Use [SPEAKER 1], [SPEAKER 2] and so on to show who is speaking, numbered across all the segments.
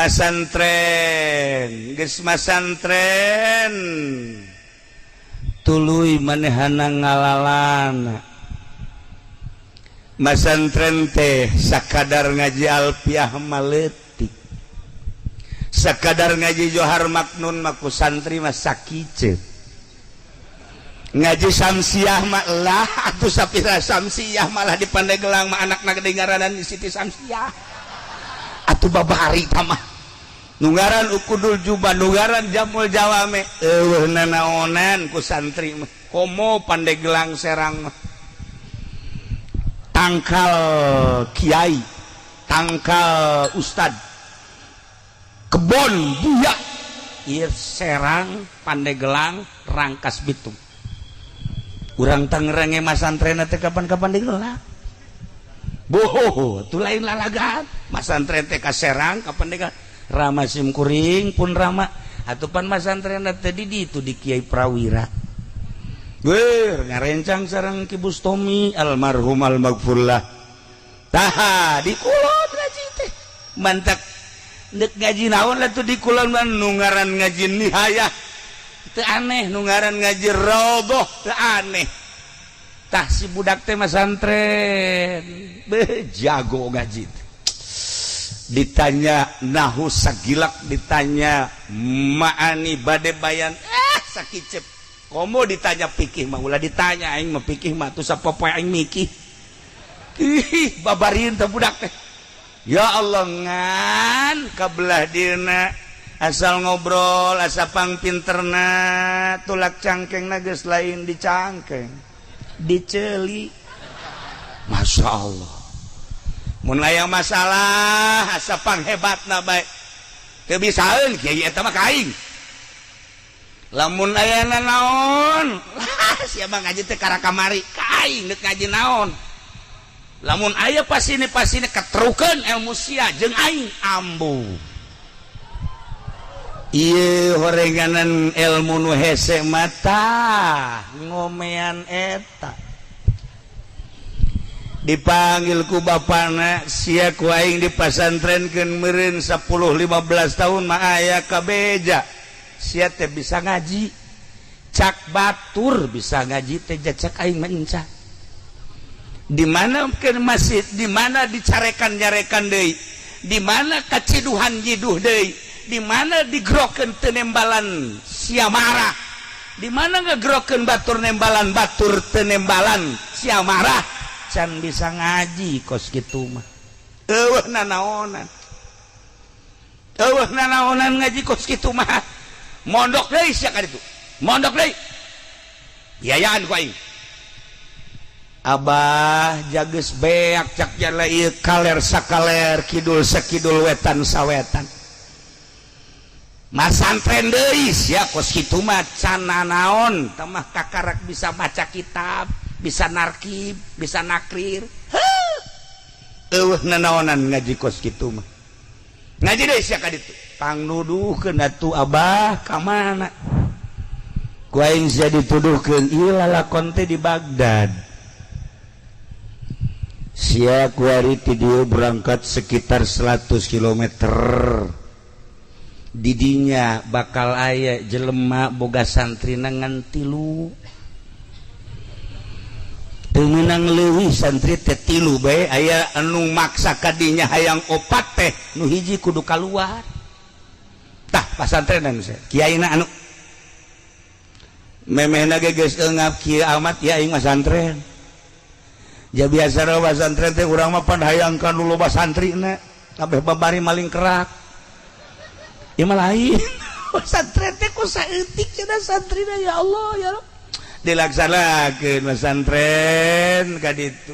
[SPEAKER 1] Masantren geus masantren, tuluy manehana ngalalana. Masantren teh sakadar ngaji alfiah mah leutik, sakadar ngaji Johar Maknun mah ku santri mah sakiceup, ngaji Samsiah mah lah atuh sapira Samsiah. Malah di Pandeglang mah anakna gede ngaranan Siti Samsiah. Atuh babari mah nu ngaran Uqudul Juba, nu ngaran Jamul Jawame, eueuh nanaonan ku santri mah. Komo Pandeglang, Serang mah tangkal kiai, tangkal ustad, kebon buya ieu Serang, Pandeglang, Rangkas Bitung. Urang Tangerang ge masantren teh kapan-kapan digelar. Boho, itu lain lalagan. Masantren teh ka Serang, ka Pandeglang. Rama sim kuring pun rama atuh pan masantren teh di ditu, di Kiai Prawira. Weh, ngarencang sareng Ki Bustomi almarhum almaghfurlah. Tah, di kulon ngaji teh. Mantak ndek ngaji naon lah tuh di kulon mah, nu ngaran ngaji nihayah teu aneh, nu ngaran ngaji roboh teu aneh. Tah, si budak teh masantren, beh, jago ngaji teh. Ditanya nahu sagilak, ditanya ma'ani bade bayan sakicep. Komo ditanya pikih mah ulah ditanya, aing mah pikih mah tuh sapopoe aing mikih. Ih, babarin teh budak teh. Ya Allah, ngan kabelah dina asal ngobrol, asa pang pinterna, tulak cangkeng geus lain di cangkeng, diceli. Masya Allah, mun aya masalah asa panghebatna bae, teu bisaeun kiai eta mah ka aing. Lamun aya naon lah, siapa ngaji teh kara kamari ka aing, deuk ngaji naon. Lamun aya pasini pasini ketrukeun ilmu sia jeung aing, ambu ieu horenganan ilmu nu hese mata ngomean eta. Dipanggil ku bapana, "Sia ku aing di pasantrenkeun meureun 10 15 tahun mah aya kabeja sia teh bisa ngaji. Cak batur bisa ngaji teh, cak aing mah enca." Di mana ke masjid, di mana dicarekan nyarekan deui, di mana kaciduhan jiduh deui, di mana digrokeun teu nembalan sia marah, di mana ngegrokeun batur nembalan, batur teu nembalan sia marah, can bisa ngaji kos kitu mah. Eueuh nanaonan, eueuh nanaonan ngaji kos kitu mah. Mondok deui sia ka ditu, mondok deui, biayaan ku aing. "Abah, jages beak," cak jala ieu, "kaler sakaler, kidul sakidul, wetan sawetan." Masantren deui sia kos kitu mah, can nanaon mah, kakarak bisa baca kitab, bisa narkib, bisa nakrir. Eueuh nanaonan ngaji kos kitu mah. Ngaji deui sia ka ditu. Pangnuduhkeun atuh, Abah, ka mana ku aing sia dituduhkeun? Ieu lalakon teh di Baghdad. Sia kuari ti dieu berangkat sekitar 100 km, didinya bakal aya jelema boga santri ngan tilu, teu meunang leuwih, santri teh tilu bae. Aya anu maksa kadinya hayang opat teh, nu hiji kudu kaluar. Tah, pasantrenan kiaina anu memehna ge geus eungap kieu amat ya aing masantren. Ja biasa pasantren teh urang mah pan hayang ka nu loba santrina, kabeh babari maling kerak. Ieu mah lain, pasantren teh ku saeutik cenah santrina. Ya Allah, ya Allah, dilaksanakeun pesantren ka ditu,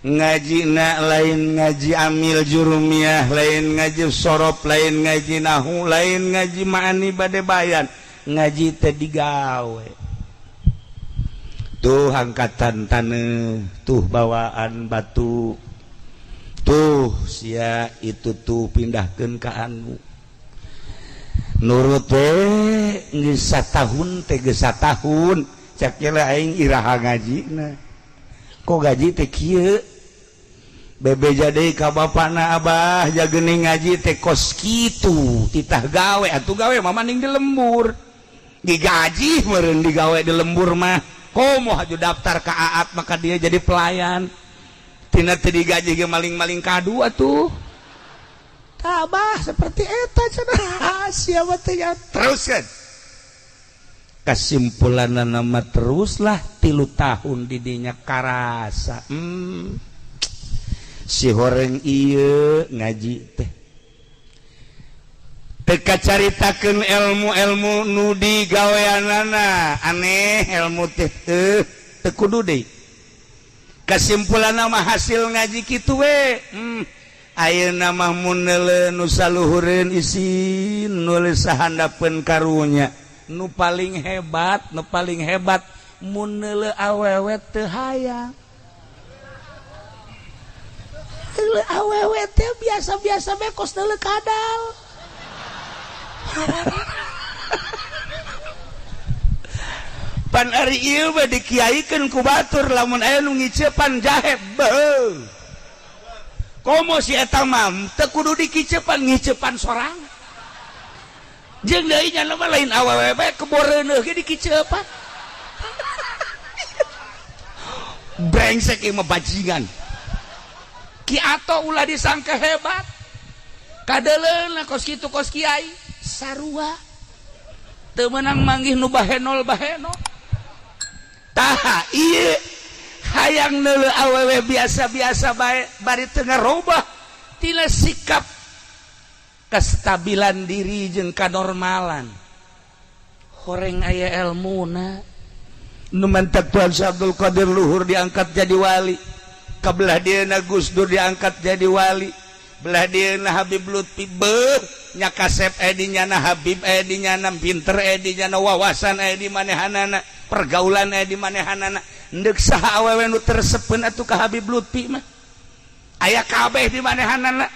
[SPEAKER 1] ngajina lain ngaji amil jurumiyah, lain ngaji sorof, lain ngaji nahu, lain ngaji ma'ani bade bayan, ngaji teh digawe. Tuh angkatan taneuh, tuh bawaan batu tuh, sia itu tuh pindahkeun ka anu nurut we. Geus satahun teh, geus satahun, cak aing, iraha ngajina, kok gaji teh kieu? Bebeja deui ka bapana, "Abah, jagening ngaji teh kos kitu, titah gawe atuh, gawe mah mending di lembur, digaji meureun digawe di lembur mah. Komo haju daftar ka Aat, maka dia jadi pelayan tina teu digaji ge maling-maling kadu atuh." Tabah seperti eta cenah siapa teh ya. Terus kan kesimpulan nama teruslah 3 tahun didinya karasa si horeng ieu ngaji teh teka caritakeun ilmu-ilmu nu digaweanana aneh, ilmu teh teu teu kudu deui. Kesimpulan nama hasil ngaji kitu we. Ayeuna mah mun neuleu nu saluhureun isin, nulis sahandapeun. Karunya nu paling hebat, nu paling hebat mun neuleu awewe teu hayang. Neuleu awewe teh biasa-biasa bae, kos neuleu kadal. Pan ari ieu mah dikiaikeun ku batur, lamun aya nu ngicepan jahe beuh. Komo si eta mah teu kudu dikicepan, ngicepan sorang. Jeung deui nya mah lain awewe bae, keboreuneuh ge dikicepan. Brengsek ieu mah, bajingan. Ki Ato ulah disangka hebat, kadeleuna kos kitu, kos kiai sarua teu meunang manggih nu bahenol bahenol. Tah ieu hayang neuleu awewe biasa-biasa bae, bari teu ngarobah tina sikap, kestabilan diri jeung kanormalan. Horeng aya elmuna nu mantak Tuan Syekh Abdul Qadir luhur diangkat jadi wali, kabelah dieuna Gus Dur diangkat jadi wali, belah dieuna Habib Lutfi. Beuh nya kasep aya di nyana, Habib aya di nyana, pinter aya di nyana, wawasan aya di manehanana, pergaulan aya di manehanana. Ndek saha awewe nu teu resepeun atuh ka Habib Lutfi mah? Aya kabeh di manehanana.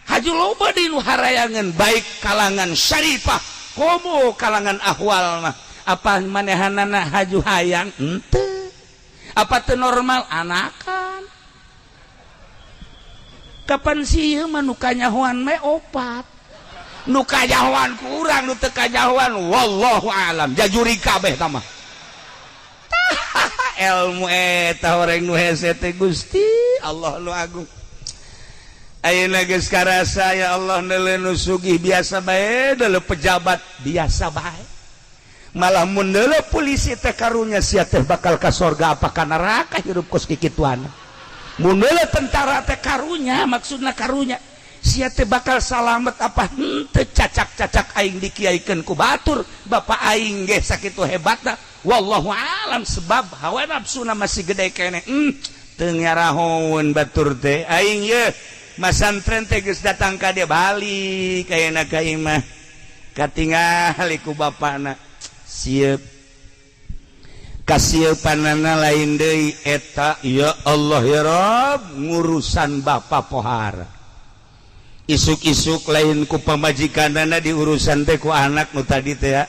[SPEAKER 1] Haju loba di nu harayangan, baik kalangan syarifah komo kalangan ahwal mah. Apa manehanana haju hayang henteu? Apa teu normal anakan? Kapan sih ieu mah nu kanyahoan me opat, nu kanyahoan kurang, nu teu kanyahoan wallahu alam, jajuri kabeh tah mah. Ilmu eta horeng nu hese teh, Gusti Allah nu agung. Ayeuna geus karasa, ya Allah, neuleu nu sugih biasa bae, neuleu pejabat biasa bae, malah mun neuleu polisi teh karunya, sia teh bakal ka sorga apa ka neraka hirup kos kikituan. Mun neuleu tentara teh karunya, maksudna karunya sia teh bakal salamet apa henteu. Cacak-cacak aing dikiaikeun ku batur, bapak aing ge sakitu hebatna, wallahu alam, sebab hawa nafsuna masih gede keneh. Teu ngarahoeun batur teh aing ye masantren teh geus datang ka dia, balik ayeuna ka imah, katingali ku bapakna sieup kasieupanana lain deui eta. Ya Allah ya Rob, ngurusan bapak pohara isuk-isuk lain ku pamajikanana diurusan teh, ku anak nu tadi teh ya.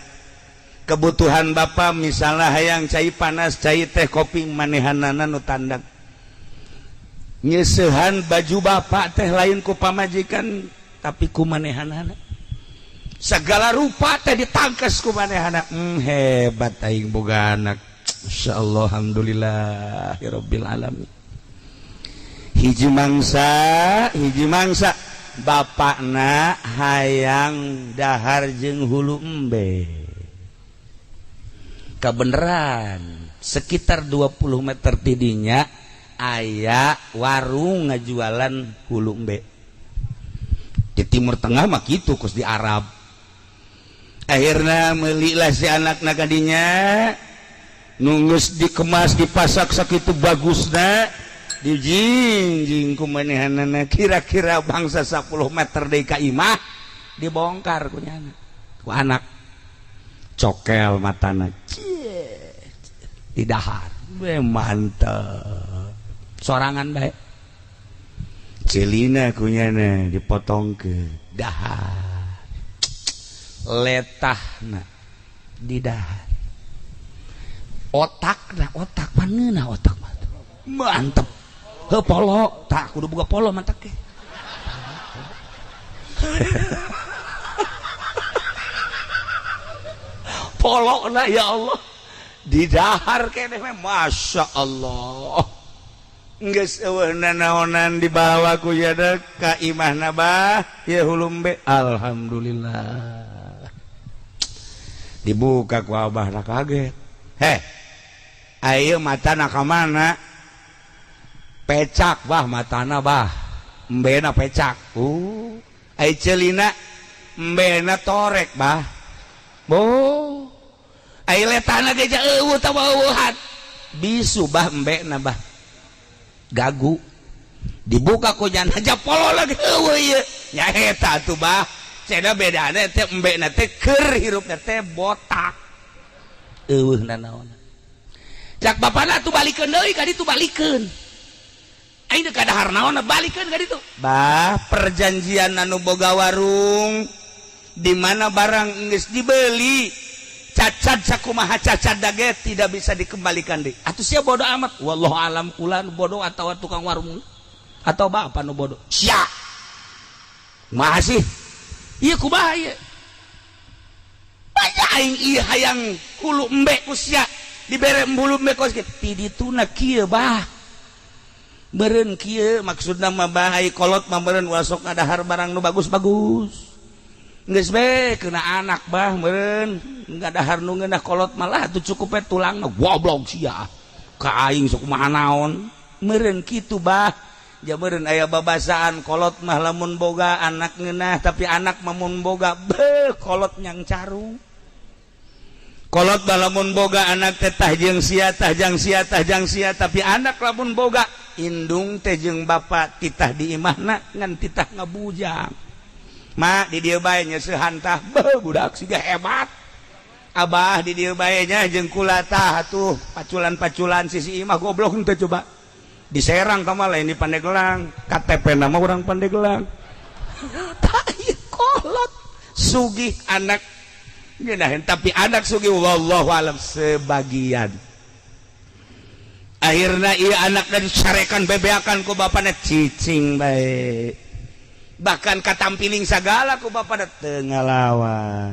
[SPEAKER 1] Kebutuhan bapak misalnya hayang cai panas, cai teh, kopi, manehanana nu tandang. Nyesehan baju bapak teh lain ku pamajikan, tapi ku manehanana. Segala rupa teh ditangkes ku manehana. Hebat aing boga anak. Insyaallah, alhamdulillah rabbil alamin. Hiji mangsa, hiji mangsa bapakna hayang dahar jeung hulu embe. Kebenaran sekitar 20 meter tidinya aya warung ngajualan hulu embe. Di Timur Tengah mah gitu, kos di Arab. Akhirnya melilah si anak kadinya, nunggus dikemas, dipasak sakitu bagusna, dijingjing ku manehanana. Kira-kira bangsa 10 meter deui ka imah, dibongkar ku nyana, ku anak cokel matana. Cie, didahar. Be mantep sorangan bae. Celina kunyana dipotong ke dahar, letahna di dahar, otakna, otak paneuna, otak mah mantep. Heuh, polo tah kudu boga polo mantak ge. Polo lah, ya Allah, di dahar keneh, Masya Allah. Geus eueuh nanaonan, dibawa ku jada ka imahna, "Bah, ya hulu embe." Alhamdulillah. Dibuka ku abahna, kaget, "Heh, ayo matana ka mana?" "Pecak, Bah, matana, Bah, embena pecak." Ai ceulina?" "Embena torek, Bah." "Boh, ai letahna ge eueuh tah eueuhan." "Bisu, Bah, embena, Bah, gagu." Dibuka ku jana aja, polo lagi eueuh ieu nya. "Eta atuh, Bah, cenah bedana teh embena teh keur hirupna teh botak, eueuh nanaon." Cak bapana, "Tuh balikeun deui ka ditu, balikeun. Aing teh kadahar naon, balikeun ka ditu." Bah, perjanjian anu boga warung di mana barang geus dibeli, cacat sakumaha cacat dage tidak bisa dikembalikan deh. Atuh sia bodoh amat. Wallahu alam, kula nu bodoh atau tukang warung atau bapak nu bodoh. Sia kumaha sih ieu, kumaha ieu? Banyak aing ieu hayang hulu embe ku sia dibere hulu embe kos kieu. Ti dituna kieu, Bah, meureun kieu maksudna mah, Bah, ai kolot mah meureun ulah sok ngadahar barang nu bagus-bagus. Geus be kena anak, Bah, meureun ngadahar nu ngeunah, kolot malah tuh cukup we tulangna. Goblok sia ka aing, sok kumaha naon. Meureun kitu, Bah. Ja meureun aya babasaan, kolot mah lamun boga anak ngeunah, tapi anak mah mun boga be kolot nyang carung. Kolot mah lamun boga anak teh tah jeung sia, tah jang sia, tah jang sia, tapi anak lamun boga indung teh jeung bapak titah di imahna ngan titah ngabujang. "Mak, di dieu bae nyeusehan tah." Beuh, budak siga hebat. "Abah, di dieu bae nya jeung kula tah atuh paculan-paculan sisi imah." Goblok teh coba. Di Serang ka mah, lain di Pandeglang. KTP nama orang Pandeglang. Tak ieu kolot sugih anak ngeunaheun, tapi anak sugih wallahu alam sebagian. Akhirna ieu anak dan dicarekan, bebeakan ku bapana, cicing bae, bahkan katampiling sagala ku bapana teu ngalawan.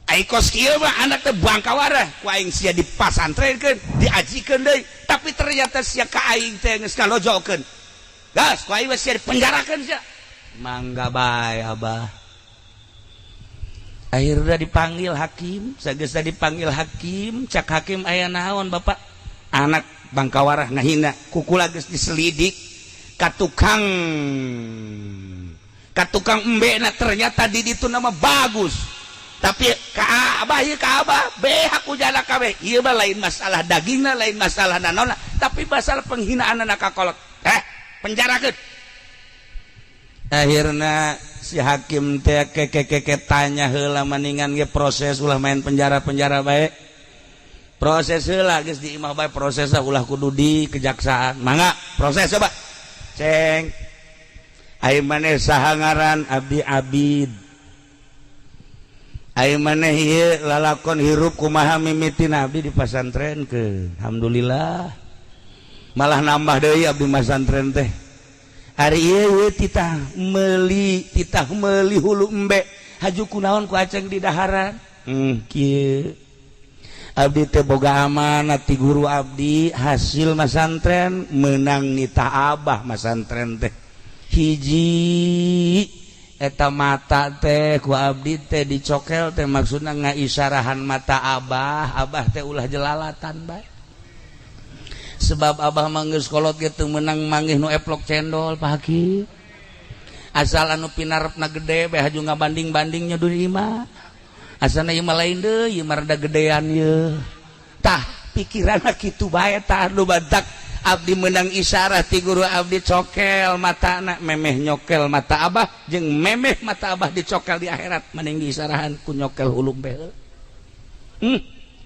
[SPEAKER 1] Ai kos kieu mah anak teh bangkawarah ku aing sia dipasantrenkeun, diajikeun deui, tapi ternyata sia ka aing teh geus kalojokeun. Gas ku aing mah sia dipenjarakeun sia. Mangga bae, Abah. Akhirnya dipanggil hakim. Sageus dipanggil hakim, cak hakim, "Aya naon, Bapak?" "Anak bangkawarah ngahina kukula." Geus diselidik ka tukang embe na, ternyata di ditu nama bagus, tapi ka abah ieu, ka abah behak ku jana kabeh. Ieu mah lain masalah dagingna, lain masalah nanaonna, tapi masalah penghinaan anak ka kolot. Eh, penjarakeun. Akhirna si hakim teh keke tanya heula, maningan ge proses, ulah main penjara-penjara bae, proses heula. Geus di imah bae prosesna, ulah kudu di kejaksaan. Mangga proses coba, ceng. Ai maneh saha ngaran? "Abdi Abid." Ai maneh ieu lalakon hirup kumaha mimitina? "Abdi di pasantren ke, alhamdulillah, malah nambah deui abdi masantren teh. Ari ieu titah meuli hulu embe, haju kunaon ku aceng di daharan?" Kieu, abdi teh boga amanat ti guru abdi hasil masantren, menang nita abah masantren teh hiji eta mata teh ku abdi teh dicokel teh, maksudna ngaisyarahan mata abah, abah teh ulah jelalatan bae, sebab abah mah geus kolot ge teu meunang manggih nu eplok cendol, Pak Hakim. Asal anu pinarepna gede bae haju ngabanding-bandingnya di imah, asana ieu mah lain deui, ieu mah rada gedean ye." Tah, pikiranna kitu bae. Tah, nu bantak abdi menang isyarah ti guru abdi cokel matana, memeh nyokel mata abah jeung memeh mata abah dicokel di akhirat, mending diisyarahan ku nyokel hulu embe.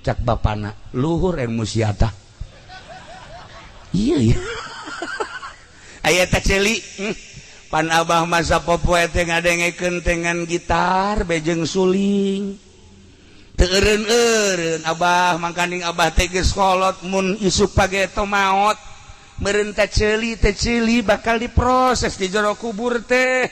[SPEAKER 1] Cak bapana, "Luhur ilmu sia tah." Iya iya, aya teh ceuli. Pan abah masa popoe teh ngadengekeun dengan gitar bejeng suling, teu eureun-eureun abah, mangkaning abah teh geus kolot, mun isuk pageto maot. Meureun teh ceuli teh ceuli bakal diproses di jero kubur teh.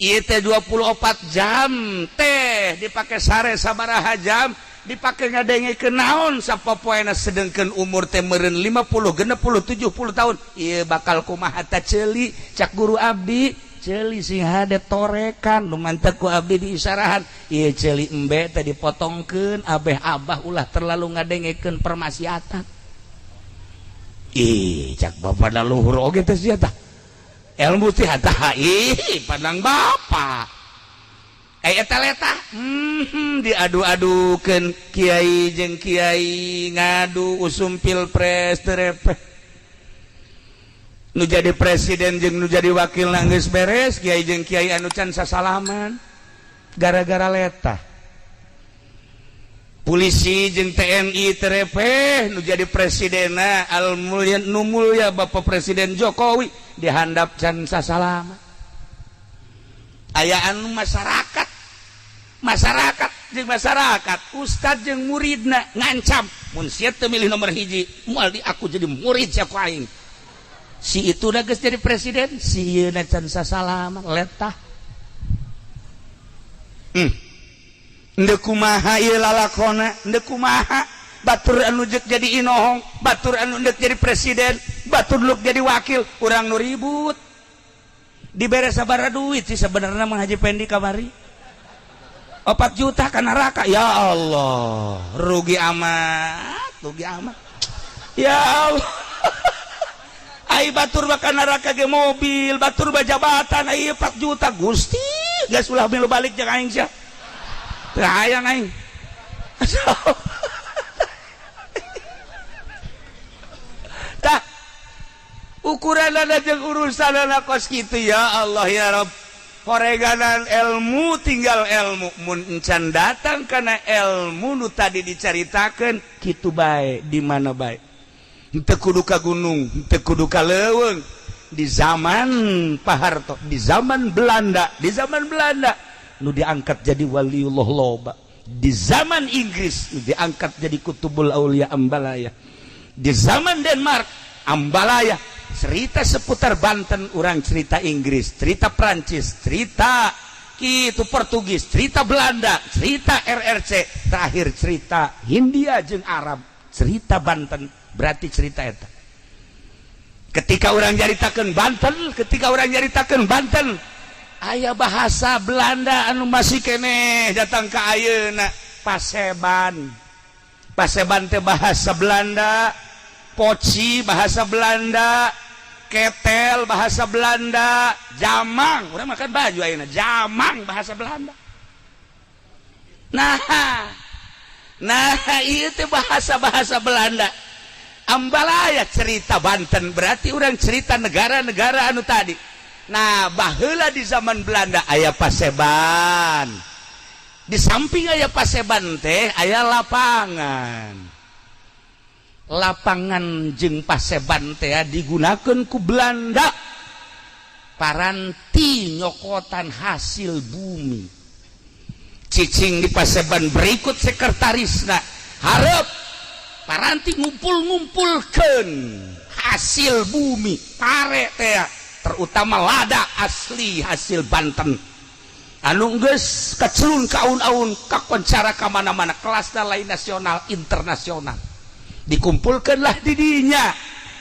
[SPEAKER 1] Ieu teh 24 jam teh dipake sare sabaraha jam, dipake ngadengekeun naon sapopoena, sedengkeun umur teh meureun 50, 60, 70 tahun. Ieu bakal kumaha ta ceuli? Cak guru abdi, ceuli sing hade torekan nu mantep ku abdi diisarahan. Ieu ceuli embe teh dipotongkeun abeh abah ulah terlalu ngadengekeun permaksiatan. Ih, cak bapak da luhur oge teh sia tah ilmu teh tah. Ih, pandang bapak eh eta letah diadu-adukeun kiai jeung kiai ngadu usum pilpres terepeh nu jadi presiden jeung nu jadi wakil geus beres, kiai jeung kiai anu can sasalaman gara-gara letah. Polisi jeung TNI terepeh nu jadi presidena al mulia nu mulia Bapak Presiden Jokowi dihandap can sasalaman. Aya anu masyarakat, masyarakat jeung masyarakat, ustad jeung muridna ngancam, mun sia teu milih nomor 1, moal di aku jadi murid sia ku aing. Si itu udah geus jadi presiden, si ieu can sasalaman letah. Ndek kumaha ieu lalakona? Ndek kumaha batur anu jek jadi inohong, batur anu ndek jadi presiden, batur nu jadi wakil, urang nu ribut? Dibere sabaraha duit sih sebenarnya Mang Haji Pendi kamari? 4 juta ka neraka. Ya Allah, rugi amat, rugi amat, ya Allah. Ai batur bakal neraka ge mobil, batur jabatan, ai 4 juta. Gusti, geus ulah milu balik jeung aing sia. Teu hayang aing. Tah, ukuran jeung urusan kos kitu. Ya Allah, ya Rob, horeganan ilmu, tinggal ilmu. Mun encan datang karena ilmu nu tadi dicaritakeun kitu bae, di mana bae, henteu kudu ka gunung, henteu kudu ka leuweung. Di zaman Pak Harto, di zaman Belanda, di zaman Belanda nu diangkat jadi waliullah loba. Di zaman Inggris nu diangkat jadi kutubul aulia Ambalaya. Di zaman Denmark Ambalaya. Cerita seputar Banten, orang cerita Inggris, cerita Prancis, cerita itu Portugis, cerita Belanda, cerita RRC, terakhir cerita Hindia jeung Arab. Cerita Banten berarti cerita eta. Ketika orang nyaritakeun Banten, ketika orang nyaritakeun Banten, aya bahasa Belanda anu masih keneh datang ke ayeuna, paseban. Paseban teh bahasa Belanda, poci bahasa Belanda, ketel bahasa Belanda, jamang, urang makan baju ayeuna jamang bahasa Belanda. Nah, nah, itu bahasa-bahasa Belanda. Ambalaya cerita Banten berarti orang cerita negara-negara anu tadi. Nah, baheula di zaman Belanda aya paseban. Di samping aya paseban teh aya lapangan. Lapangan jeung paseban teh digunakan ku Belanda paranti nyokotan hasil bumi. Cicing di paseban berikut sekretarisna hareup paranti ngumpul-ngumpulkeun hasil bumi, pare teh, terutama lada asli hasil Banten anu geus kacelun ka aun-aun, kakoncara ka mana-mana, kelasna lain nasional, internasional. Dikumpulkanlah di dinya,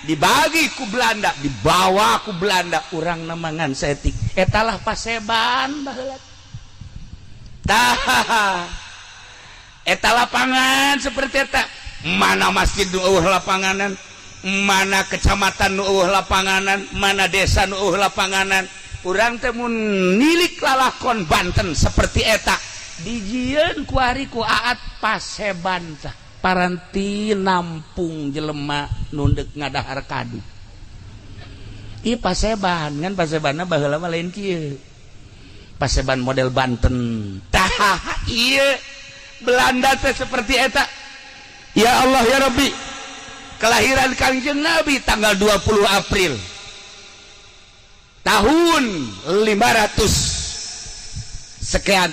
[SPEAKER 1] dibagi ku Belanda, dibawa ku Belanda, urang nemangan setik. Etalah paseban baheula. Tah, eta lapangan seperti eta. Mana masjid nu euweuh lapanganan, mana kecamatan nu euweuh lapanganan, mana desa nu euweuh lapanganan? Urang teh mun nilik lalakon Banten seperti eta, dijieun kuari ku Aat paseban tah paranti nampung jelema nu ndek ngadahar kadu. Ieu paseban kan pasebanna baheula mah lain kieu, paseban model Banten. Tah, ieu Belanda teh seperti eta. Ya Allah, ya Rabbi, kelahiran Kangjeng Nabi tanggal 20 April tahun 500 sekian.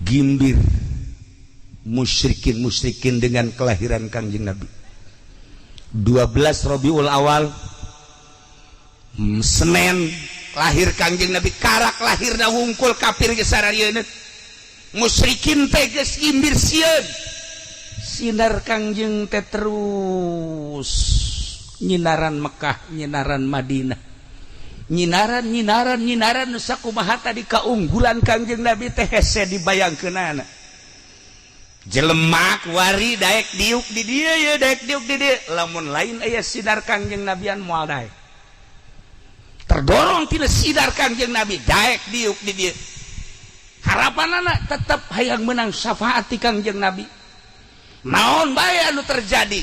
[SPEAKER 1] Gimbir. Musyrikin musyrikin dengan kelahiran Kangjeng Nabi 12 Robiul Awal, Senin, lahir Kangjeng Nabi. Karak lahir da wungkul kafir geus sararieun, musyrikin teh geus gimbir sieun. Sinar Kangjeng teh terus nyinaran Mekah, nyinaran Madinah, nyinaran, nyinaran, nyinaran. Sakumaha tadi kaunggulan Kangjeng Nabi teh hese dibayangkeunana. Jelema kuari daek diuk di dieu ya, daek diuk di dieu, lamun lain aya sinar Kangjeng Nabian moal daek. Terdorong tina sinar Kangjeng Nabi daek diuk di dieu. Harapan anak tetap hayang menang syafaat ti Kangjeng Nabi. Naon bae anu terjadi,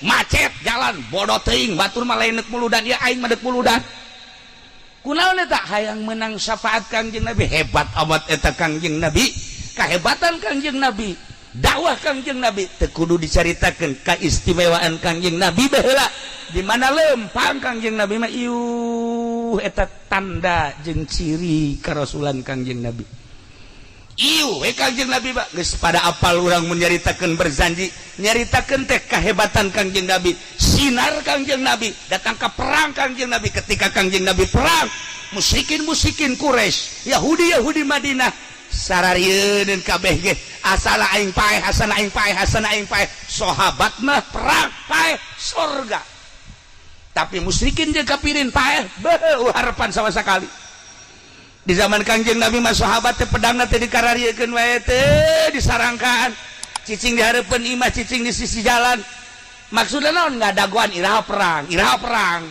[SPEAKER 1] macet jalan, bodoh teuing, batur mah lain muludan ya, aing mah deuk muludan. Kunaon eta? Hayang menang syafaat Kangjeng Nabi. Hebat amat eta Kangjeng Nabi, kehebatan Kangjeng Nabi, dakwah Kangjeng Nabi teu kudu dicaritakeun. Keistimewaan Kangjeng Nabi baheula di mana lempang Kangjeng Nabi mah, iuh, eta tanda jeung ciri karasulan Kangjeng Nabi. Iuh we Kangjeng Nabi mah geus pada apal. Urang mun nyaritakeun berzanji, nyaritakeun teh kahebatan Kangjeng Nabi, sinar Kangjeng Nabi datang ke perang Kangjeng Nabi. Ketika Kangjeng Nabi perang, musyrikin musyrikin Quraisy, Yahudi Yahudi Madinah sararieun kabeh ge, asal aing paeh, asal aing paeh, asal aing paeh. Sahabat mah perang paeh sorga, tapi musyrikin jeung kafirin paeh beuh harapan sama sekali. Di zaman Kangjeng Nabi mah sahabat teh pedangna teh dikarariekeun wae teh, disarangkan, cicing di hareupeun imah, cicing di sisi jalan. Maksudna naon? Ngadagoan iraha perang, iraha perang.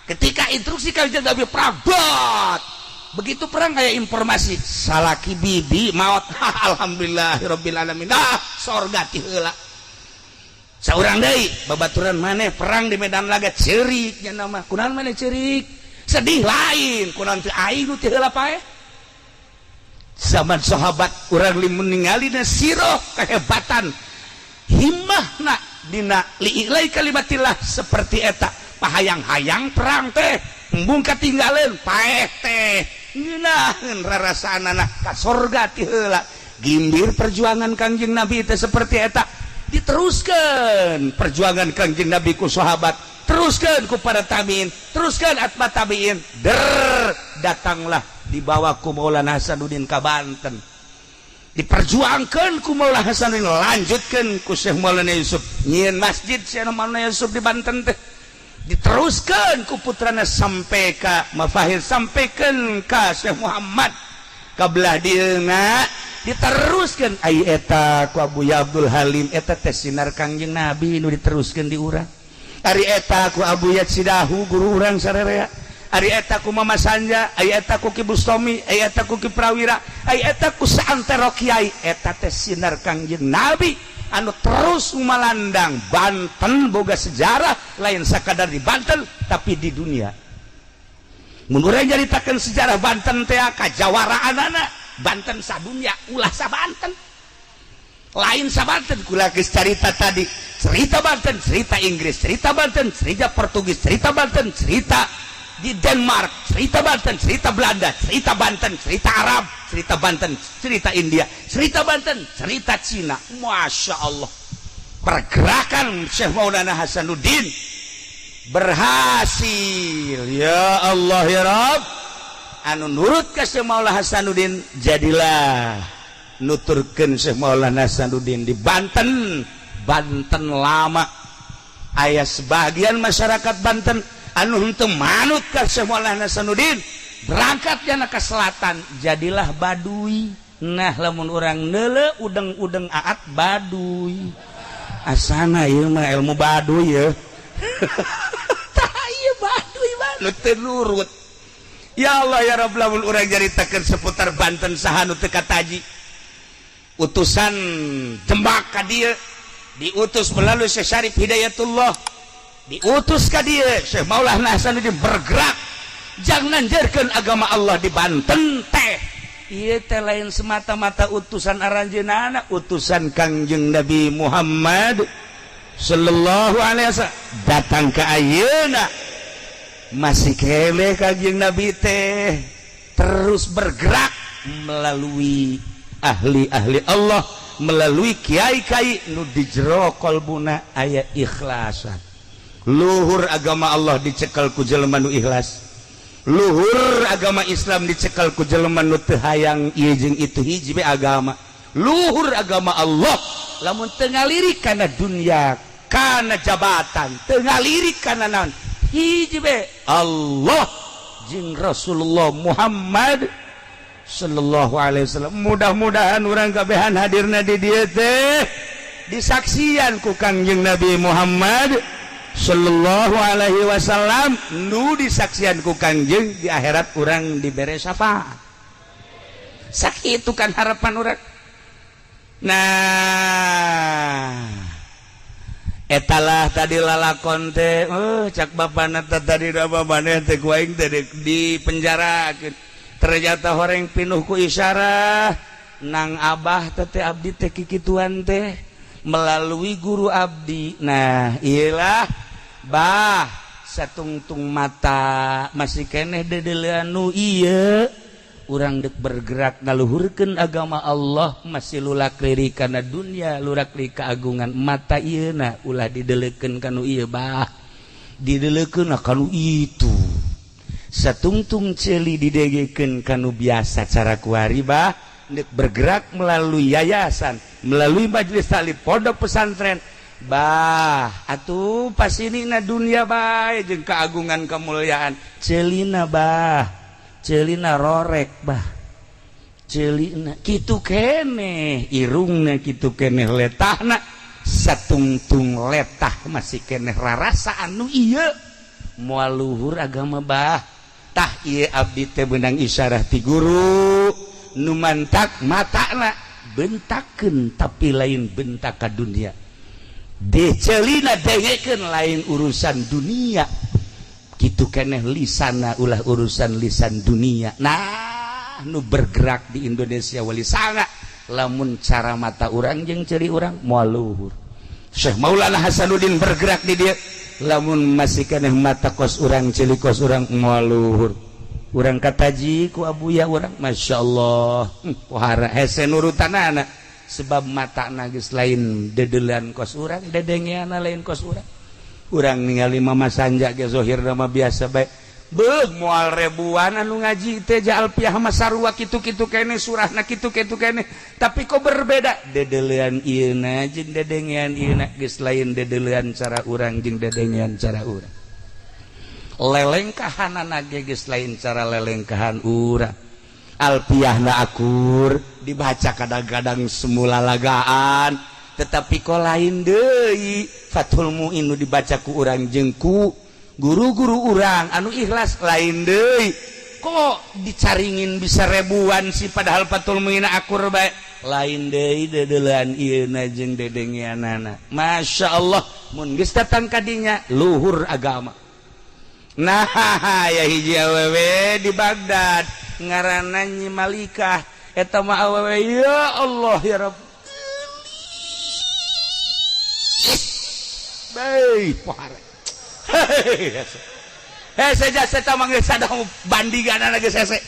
[SPEAKER 1] Ketika instruksi Kangjeng Nabi perang, bot begitu perang kayak informasi salaki bibi maut. Alhamdulillahirabbil alamin, ah, sorga ti heula. Saurang deui babaturan maneh perang di medan laga, ceurik nya nama. Kunaon maneh ceurik sedih? Lain kunaon teu aing nu ti heula paeh. Zaman sahabat urang ningali na siroh kehebatan himmahna dina li'ilai kalimatillah seperti eta, pahayang-hayang perang teh embung katinggaleun, paeh teh ngeunaheun rarasaanana ka sorga ti heula. Gimbir perjuangan Kangjeng Nabi teh seperti eta. Diteruskan perjuangan Kangjeng Nabi ku sahabat, teruskan ku para tabiin, teruskan atba tabiin, der datanglah dibawa ku Maulana Hasanuddin ka Banten, diperjuangkan ku Maulana Hasanuddin, lanjutkan ku Syekh Maulana Yusuf, nyieun masjid Syekh Maulana Yusuf di Banten teh, diteruskan ku putrana sampai ka Mafahir, sampaikan ka Syekh Muhammad ka belah dieuna, diteruskan ai eta ku Abu Abdul Halim. Eta teh sinar Kangjeng Nabi nu diteruskan di urang. Ari eta ku Abu Yatsidahu, guru urang sarerea. Ari eta ku Mama Sanja, ari eta ku Ki Bustomi, ari eta ku Ki Prawira, ari eta ku saantero kiai. Eta teh sinar Kangjeng Nabi anu terus malandang. Banten boga sejarah lain sakadar di Banten, tapi di dunia. Mun urang nyaritakeun sejarah Banten teh kajawaraanana Banten sadunya, ulah sa Banten, lain sa Banten. Kula geus carita tadi, cerita Banten cerita Inggris, cerita Banten cerita Portugis, cerita Banten cerita di Denmark, cerita Banten cerita Belanda, cerita Banten cerita Arab, cerita Banten cerita India, cerita Banten cerita Cina. Masya Allah, pergerakan Syekh Maulana Hasanuddin berhasil. Ya Allah ya Rabb, anu nurut ke Syekh Maulana Hasanuddin jadilah nuturkeun Syekh Maulana Hasanuddin di Banten. Banten lama aya sebagian masyarakat Banten anu henteu manut ka Syekh Maulana Hasanuddin, berangkat jana ke selatan, jadilah Baduy. Nah, lamun urang neule udeng-udeng aat Baduy, asana ieu mah ilmu Baduy ya. Tah, ieu Baduy nu teu nurut. Ya Allah ya Rabb, lamun urang caritakeun seputar Banten, saha nu teu kataji? Utusan Demak ka dieu diutus melalui Syekh Syarif Hidayatullah, diutus ka dieu. Syekh Maulana Hasanuddin bergerak jangan nanjerkeun agama Allah di Banten teh. Ieu teh lain semata-mata utusan aranjeunana, utusan Kangjeng Nabi Muhammad sallallahu alaihi wasallam datang ke ayeuna masih keneh. Kangjeng Nabi teh terus bergerak melalui ahli-ahli Allah. Melalui kiai-kiai nu di jero kolbuna aya ikhlasan. Luhur agama Allah dicekal ku jelema nu ikhlas, luhur agama Islam dicekal ku jelema nu teu hayang ieu jeung itu, hiji be agama. Luhur agama Allah lamun teu ngalirik kana dunya, kana jabatan, teu ngalirik kana naon, hiji be Allah jeung Rasulullah Muhammad sallallahu alaihi wasallam. Mudah-mudahan urang kabehan hadirna di dieu teh disaksian ku Kangjeng Nabi Muhammad sallallahu alaihi wasallam, nu disaksian ku Kangjeng di akhirat urang dibere syafaat. Sakitu kan harapan urang. Nah, etalah tadi lalakon teh. Oh, cak bapana tadi da maneh teh ku aing teh di penjara. Ternyata horeng pinuh ku isyarah nang abah teh, abdi teh kikituan teh melalui guru abdi. Nah, iyalah bah, satungtung mata masih keneh dedelean nu ieu, urang dek bergerak ngaluhurkeun agama Allah masih lulak lirik kana dunia, lurak lirik keagungan. Mata ieu na ulah didelekeun kanu ieu bah, didelekeun kanu itu. Satungtung ceuli didegekeun kanu biasa cara kuari bah, dek bergerak melalui yayasan, melalui majelis taklim, pondok pesantren bah. Atuh pas ini na dunia bae jeung keagungan kemuliaan, ceulina bah, ceulina rorek bah, ceulina kitu keneh, irungna kitu keneh, letahna satungtung letah masih keneh rarasa anu ieu moal luhur agama bah. Tah, ieu abdi teh beunang isyarah ti guru nu mantak matana bentakeun, tapi lain bentak ka dunia, deceulina dengekeun lain urusan dunia, kitu keneh lisana ulah urusan lisan dunia. Nah, nu bergerak di Indonesia wali sanga, lamun cara mata urang jeung ceuli urang moal luhur. Syekh Maulana Hasanuddin bergerak di dieu, lamun masih keneh mata kos urang, ceuli kos urang, moal luhur. Urang kataji ku abuya urang, Masya Allah, pohara hese nurutanana, sebab mata geus lain dedelan kos urang, dedengeana lain kos urang. Urang ningali Mama Sanja ge zohir mah biasa bae. Beuh, moal ribuan anu ngaji teh Alfiah mah sarua kitu-kitu kene, surahna kitu-kitu kene, tapi kok berbeda dedelean ieuna jeung dedengean ieuna geus lain dedelean cara urang jeung dedengean cara urang, lelengkahanana ge geus lain cara lelengkahan urang. Alfiahna akur dibaca, kadang-kadang semula lagaan, tetapi kok lain deui Fathul Muin nu dibaca ku urang jeung ku guru-guru urang anu ikhlas, lain deui. Kok dicaringin bisa ribuan sih, padahal Fathul Muin akur bae? Lain deui dedelean ieuna jeung dedengeanana. Masya Allah, mun geus datang kadinya luhur agama. Nah, ya hiji awewe di Baghdad ngaranna Nyi Malikah. Eta mah awewe, ya Allah ya Rabb. Baik, pohara. Hese jasa mah geus sadang bandinganana geus hese.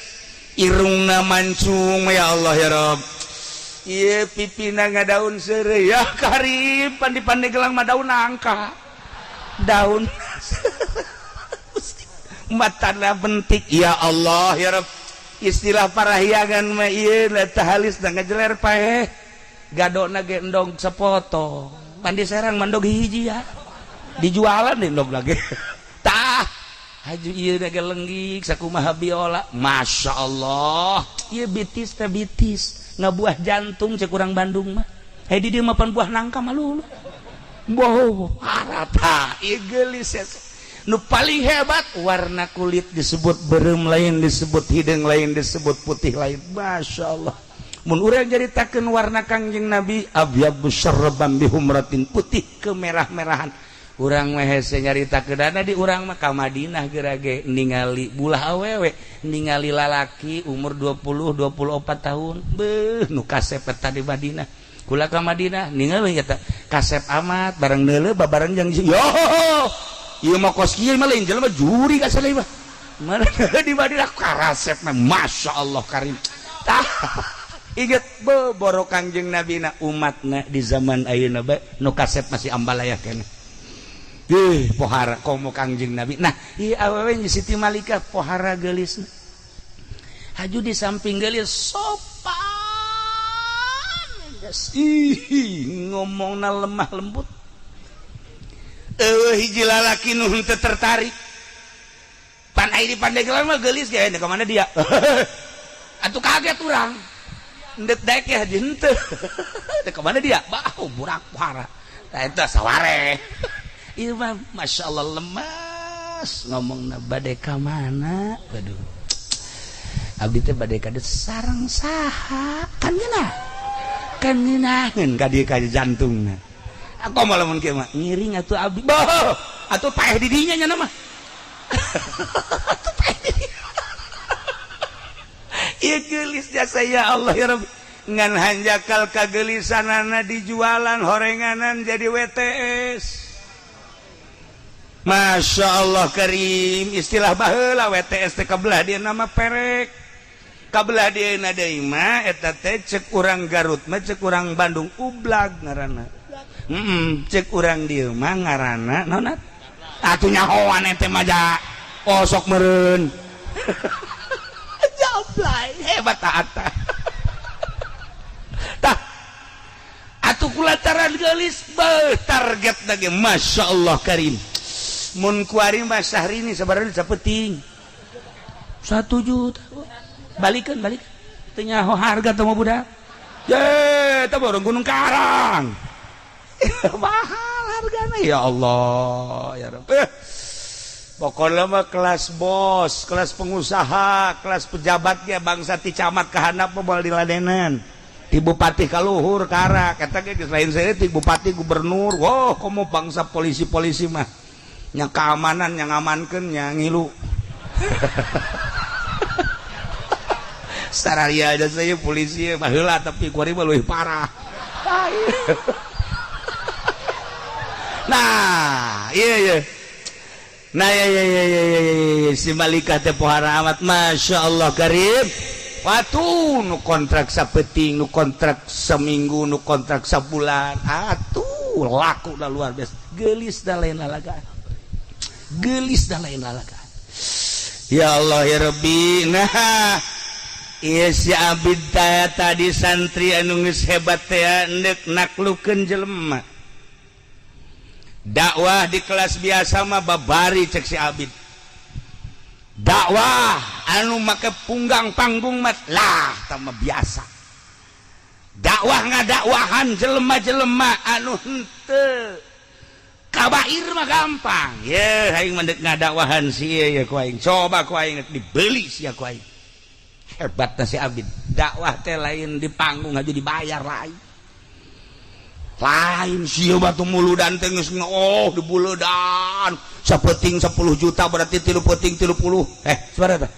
[SPEAKER 1] Irungna mancung, ya Allah ya Rabb. Ieu pipina ngadaun seureuy, ya karib pan di Pandeglang mah daun nangka. Daun matana bentik, ya Allah ya Rabb. Istilah parahyangan mah ieu teh halis da ngajeler paeh. Gadona ge endog sepotong. Pan di Serang mah endog hiji ya. Dijualan deh endog lagi. Tah, haju ieu ge lenggik sakumaha biola. Masya Allah. Ieu bitis teh bitis ngabuah jantung cek urang Bandung mah. Hei, di dieu mah pan buah nangka mah lulu. Boh, harata ieu geulis. Nu paling hebat warna kulit disebut berem lain, disebut hidung lain, disebut putih lain. Masya Allah. Mun urang nyaritakeun warna Kangjeng Nabi abyadu syarban bihumratin, putih kemerah-merahan. Urang mah hese nyaritakeun di urang mah ka Madinah gerage ningali bulah awewe, ningali lalaki umur 20 24 tahun. Beuh, nu kasep eta di Madinah. Kula ka Madinah ningali eta kasep amat, bareng neuleuh babareng jeung yo ieu mah kos kieu mah lain jelema juri ka mah. Mana di Madinah karasep mah, Masya Allah karim. Tah. Inget boro Kangjeng Nabi na umatna di zaman ayeuna bae nu kasep masih ambalaya keneh. Ih, pohara komo Kangjeng Nabi. Nah, ieu awewe Siti Malika pohara geulisna. Haju di samping geulis sopan. Ih, ngomongna lemah lembut. Eueuh hiji lalaki nu henteu tertarik. Pan ai di Pandeglang mah geulis ge ka mana dia? Atuh kaget urang. Ndek daek ya haji henteu. Teh ka mana dia? Bah, burak pohara. Tah eta saware. Ieu mah masyaallah lemas ngomongna bade ka mana? Waduh. Abdi teh bade ka sareng saha? Kan ngeunah. Kan ngeunaheun ka dieu ka jantungna. Aku mah lamun kieu mah ngiring atuh abdi. Bah, atuh paeh di dinya nya mah. Atuh paeh di dinya. Ieu geulis jasa ya Allah ya Rabbi. Ngan hanjakal kagelisanana dijualan horenganan jadi WTS. Masya Allah Karim, istilah baheula WTS teh kabelah dia nama perek. Kabelah dia deui mah eta teh cek urang Garut mah cek urang Bandung ublag ngaranna. Cek urang dieu mah ngaranna naon atuh nyahoan ente mah ja. Oh sok meureun. Jablay hebat taat. Tah atuh kulantaran geulis beuh target lagi Masya Allah Karim. Mun kuari mah Syahrini sabaraha sapeting 1 juta. Balikeun balik. Teu nyaho harga teh mah budak. Ye, teh baru Gunung Karang. Mahal hargana ya Allah ya Rabb. Pokoknya mah kelas bos, kelas pengusaha, kelas pejabatnya bangsa ti camat ka handap mah moal diladenan. Ti bupati ka luhur karak eta ge geus lain saeutik bupati gubernur. Wah, komo bangsa polisi-polisi mah nya keamanan yang ngamankeun nya ngilu. Sararia aja saya polisi baheula tapi kuari mah leuwih parah. Nah, iya iya. Nah, iya iya iya iya iya si Malika teh pohara amat Masya Allah Karim. Watu nu kontrak sapeting, nu kontrak seminggu, nu kontrak sabulan. Atuh laku dah luar biasa. Geulis dah lain lalagaan. Geulis dah lain lalagaan. Ya Allah ya Rabbi. Nah, iya si Abid tadi santri anu geus hebat teh endek naklukeun jelema. Dakwah di kelas biasa mah babari cek si Abid. Dakwah anu make punggang panggung mah lah tah mah biasa. Dakwah ngadakwahan jelema-jelema anu henteu kabair mah gampang. Ye aing mah deuk ngadakwahan si ieu ye ku aing. Coba ku aing dibeli sia ku aing. Hebat si Abid. Dakwah teh lain di panggung aja dibayar lain. Lain sia batu muludan teh geus oh dibuledan. Sapeting 10 juta berarti 3 peting 30. Sabaraha teh?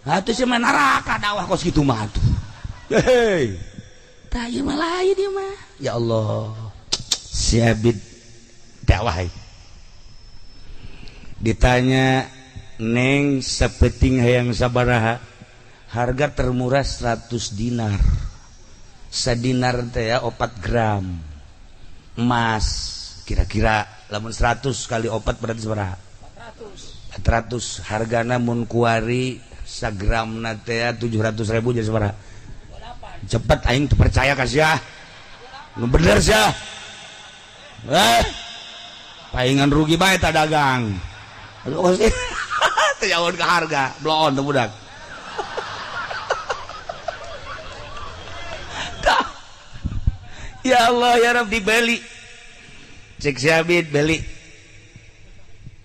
[SPEAKER 1] Atuh sia mah neraka dakwah kos kitu mah atuh. Hei. Tah ieu mah lain ieu mah. Ya Allah. Si Abid dakwah. Ditanya, "Neng, sapeting hayang sabaraha?" Harga termurah 100 dinar. Sadinar teh ya 4 gram emas kira-kira. Lamun 100 kali 4 berarti sabaraha? 400. Hargana mun kuari sagramna teh 700 ribu jadi sabaraha? Cepet aing teu percaya ka sia. Nu bener sia. Paingan rugi bae ta dagang. Aduh, teu jauh ke harga, bloon teu budak. Ya Allah ya Rabb dibeli. Cek si Abid beli.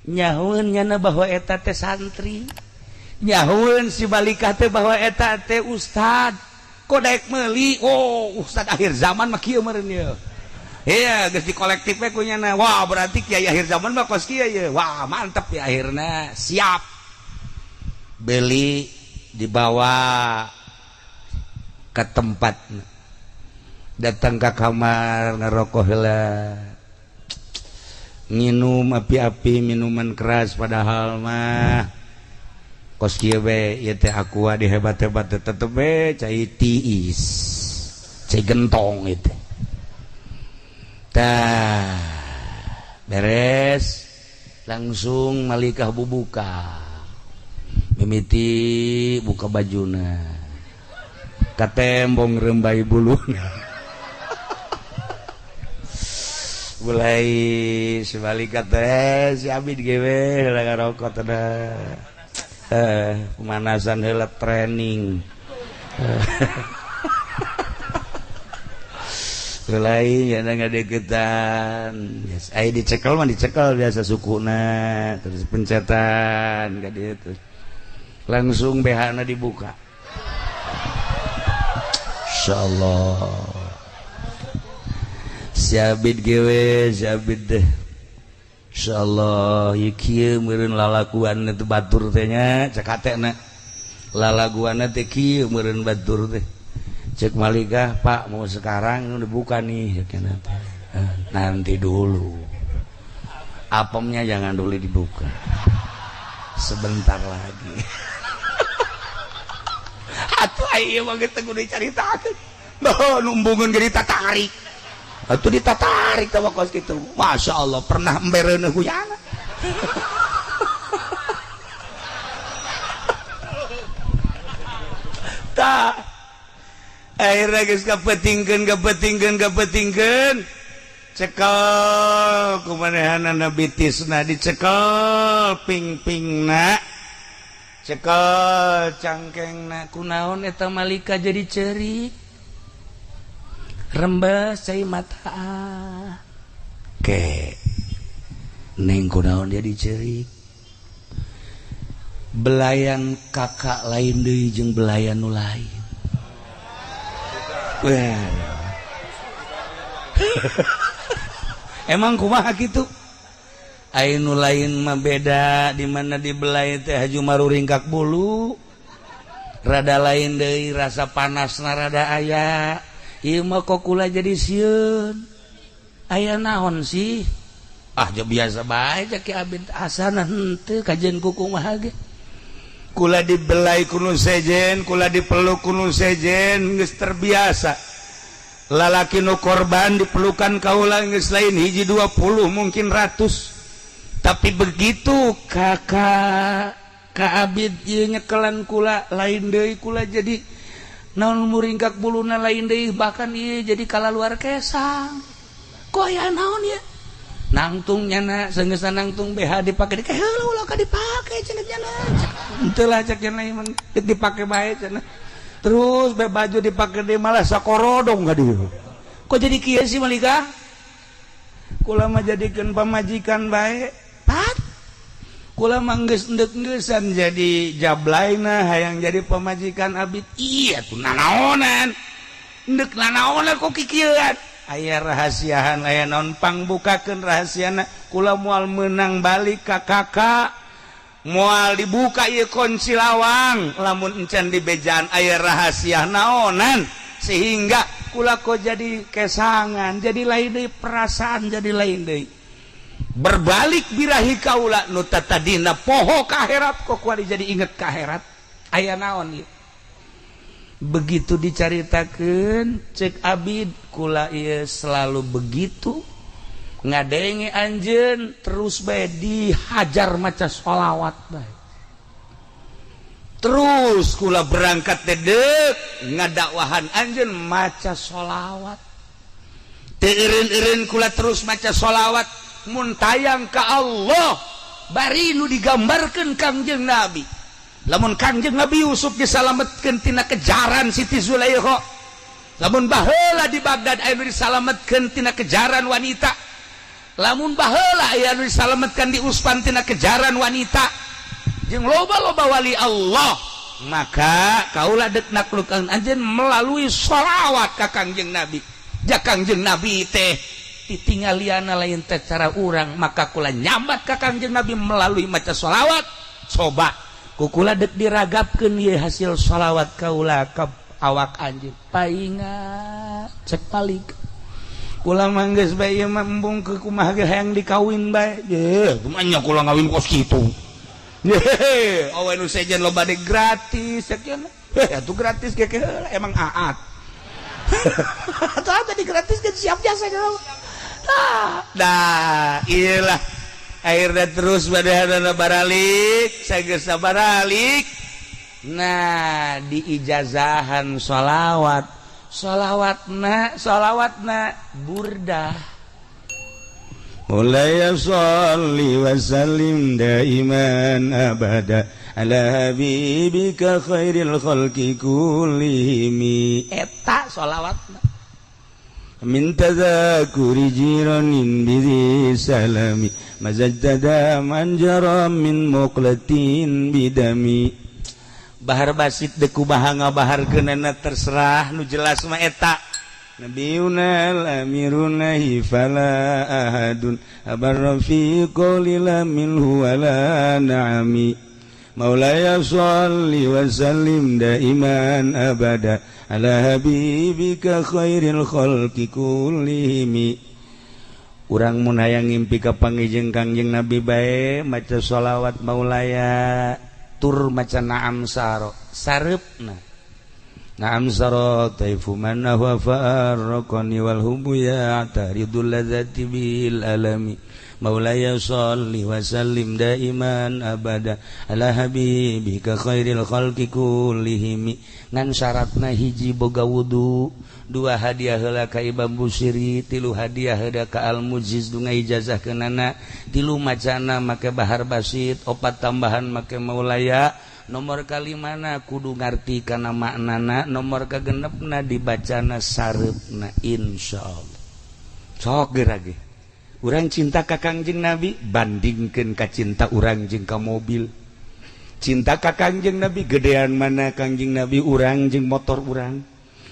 [SPEAKER 1] Nyahueun nyana bahwa eta teh santri. Nyahueun si Malikah teh bahwa eta teh ustad. Kok daek meuli? Oh, ustad akhir zaman mah kieu meureun ieu. Iya, geus di kolektif we ku nyana. Wah, berarti kiai akhir zaman mah kos kieu ye. Wah, mantep ya akhirna. Siap. Beli dibawa ke tempat, datang ke kamar ngerokok heula, nginum api-api minuman keras, padahal mah Kos kieu we ieu teh aqua dihebat-hebat tetep we cai tiis, cai gentong itu. Tah, beres langsung malikah bubuka, mimiti buka bajuna, katembong rembai buluna. Mulai sebalik kata si Abid gewe heula ngarokok teh, pemanasan heula, training. Mulai ya ngadeukeutan. Yes, ai dicekel mah dicekel biasa sukuna, terus pencetan ka dieu terus. Langsung BH-na dibuka. Insyaallah. Si Abid gewe, si Abid deh. Insyaallah ieu kieu meureun lalaguan teh batur teh nya, cek hatena. Lalaguanna teh kieu meureun batur teh. Cek Malikah, "Pak, mau sekarang dibuka nih?" "Nanti dulu, apemnya jangan dulu dibuka, sebentar lagi." Atuh ieu mah geus teu kudu dicaritakeun. Bah, numbungeun ge ditatarik. Atuh ditatarik teh kos kitu. Masya Allah, pernah embereun huyana. Tah, akhirnya geus kapetingkeun kapetingkeun kapetingkeun, cekel kumanehanana bitisna, dicekel ping-pingna, cekel cangkengna. Kunaon eta malika jadi cerik, rembes cai mata ke neng? Kunaon jadi cerik? Belayan kakak lain deui jeung belayan nu lain. Wah. Emang kumaha kitu? Ai nu lain mah beda, di mana dibelai teh haju maruringkak bulu. Rada lain deui, rasa panasna rada aya. Ieu mah kok kula jadi sieun. Aya naon sih? Ah, ja biasa bae cek Ki Abid, asana henteu kajian ku kumaha ge. Kula dibelai ku nu sejen, kula dipeluk ku nu sejen, geus terbiasa. Lalaki nu korban dipelukan kaula geus lain hiji 20, mungkin ratus. Tapi begitu kakak Ka Abid ieu nyekelan kula, lain deui kula, jadi naon, muringkak buluna lain deui, bahkan ieu jadi kalaluar kesang. Kok aya naon ya? Nangtung nyana senggeus nangtung BH dipake di heula, ulah ka dipake cenah nyana. Henteu lah cek nyana, ieu dipake bae cenah. Terus be baju dipake deui malah sakorodong ka dieu. Kok jadi kieu sih, Malika? Kula mah jadikeun pamajikan bae. Pat. Kula mah geus endek-engeusan jadi jablaina, hayang jadi pamajikan Abid. Iya tuh nanaonan. Endek nanaonan kok kikieuan? Aya rahasiahan, aya naon? Pangbukakeun rahasiana. Kula moal menang balik ka kakak, moal dibuka ieu kunci lawang lamun encan di bejaan aya rahasia naonan, sehingga kula kok jadi kesangan, jadi lain deui perasaan, jadi lain deui, berbalik birahi kaula. Nu tadina poho ka akhirat, kok kuari jadi inget ka akhirat. Aya naon ieu? Begitu dicaritakeun cek Abid, kula ieu selalu begitu ngadenge anjeun terus bae dihajar maca sholawat bae terus. Kula berangkat dedek ngadakwahan anjeun maca sholawat, teu eureun-eureun kula terus maca sholawat. Mun tayang ka Allah, bari nu digambarkeun Kangjeng Nabi, lamun Kangjeng Nabi Yusuf disalametkeun tina kejaran Siti Zulaikha, lamun baheula di Baghdad aya nu disalametkeun tina kejaran wanita, lamun baheula aya nu disalametkeun di Usfan tina kejaran wanita, jeung loba-loba wali Allah, maka kaula dek naklukan anjeun melalui sholawat ka Kangjeng Nabi. Ja Kangjeng Nabi teh titinggaliana lain teh cara urang, maka kula nyambat ka Kangjeng Nabi melalui maca sholawat. Coba kukula dek diragapkeun ieu hasil sholawat kaula ka awak anjeun. Painga cek balik, kula mah geus bae ieu mah, embung ke kumaha ge hayang dikawin bae. Ye, kumaha kula ngawin kos kitu? Hehehe, oh nu sejen loba de gratis ya. Atuh gratis ge emang aat. Atau tadi gratis kan siap jasa kan. Nah, iyalah akhirnya terus pada baralik, saya baralik. Nah, diijazahan sholawat, sholawatna, sholawatna burdah.
[SPEAKER 2] مولاي صل وسلم دائما أبدا على حبيبك خير الخلق كلهم.
[SPEAKER 1] Eta sholawatna.
[SPEAKER 2] من تذاكر جيران بذي سلام مزجت دما جرى من مقلة بدم.
[SPEAKER 1] Bahar basit deuk kumaha ngabaharkeunana terserah, nu jelas mah eta.
[SPEAKER 2] نبينا الأمير نهي فلا أحد أبر في قول لا منه ولا نعم. مولاي صل وسلم دائما أبدا على حبيبك خير الخلق كلهم.
[SPEAKER 1] Urang mun hayang ngimpi kapanggih jeung Kangjeng Nabi bae maca sholawat maulaya tur maca naam saro sareupna.
[SPEAKER 2] نعم سرى طيف من هو فارقني والهم يعترض اللذة بالألم. مولاي صل وسلم دائما أبدا على حبيبك خير الخلق كلهم.
[SPEAKER 1] Ngan syaratna hiji boga wudu, dua hadiah heula ka Imam Busiri, tilu hadiah heula ka Al Mujiz nu ijazahkeunana, tilu macana make bahar basit, opat tambahan make maulaya, nomor kalimana kudu ngarti kana maknana, nomor kagenepna dibacana sareupna, insyaallah. Sok geura ge urang cinta ka Kangjeng Nabi, bandingkeun ka cinta urang jeung ka mobil. Cinta ka Kangjeng Nabi gedean mana Kangjeng Nabi urang jeung motor urang?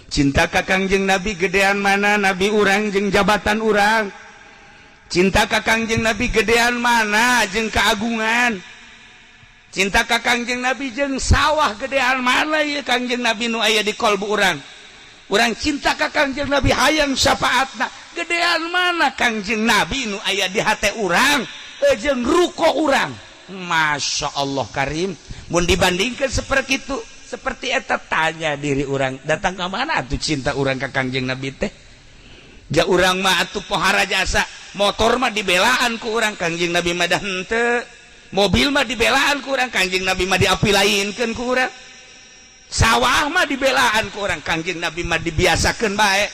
[SPEAKER 1] Cinta ka Kangjeng Nabi gedean mana Nabi urang jeung jabatan urang? Cinta ka Kangjeng Nabi gedean mana jeung keagungan? Cinta ka Kangjeng Nabi jeung sawah gedean mana ya Kangjeng Nabi nu aya di kolbu urang? Urang cinta ka Kangjeng Nabi, hayang syafaatna, gedean mana Kangjeng Nabi nu aya di hate urang jeung ruko urang? Masya Allah Karim, mun dibandingkan seperti itu, seperti eta, tanya diri urang, datang ke mana atuh cinta urang ka Kangjeng Nabi teh? Ja urang mah atuh pohara jasa, motor mah dibelaan ku urang, Kangjeng Nabi mah dah henteu. Mobil mah dibelaan ku urang, Kangjeng Nabi mah diapilainkeun ku urang. Sawah mah dibelaan ku urang, Kangjeng Nabi mah dibiasakeun bae.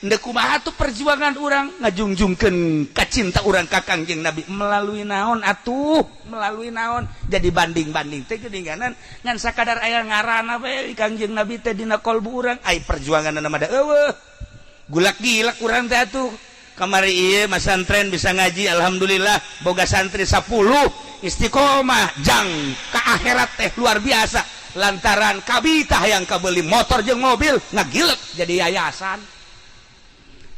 [SPEAKER 1] Ndek kumaha tuh perjuangan urang ngajungjungkeun ka cinta urang ka Kangjeng Nabi melalui naon atuh, melalui naon? Jadi banding-banding teh geuninganan ngan sakadar aya ngaranna bae Kangjeng Nabi teh dina kolbu urang, ai perjuanganna mah da eueuh. Gulak gilak urang teh atuh. Kamari ieu masantren bisa ngaji, alhamdulillah boga santri 10 istiqomah jang ka akhirat teh luar biasa, lantaran kabita yang kabeli motor jeung mobil ngagilek jadi yayasan.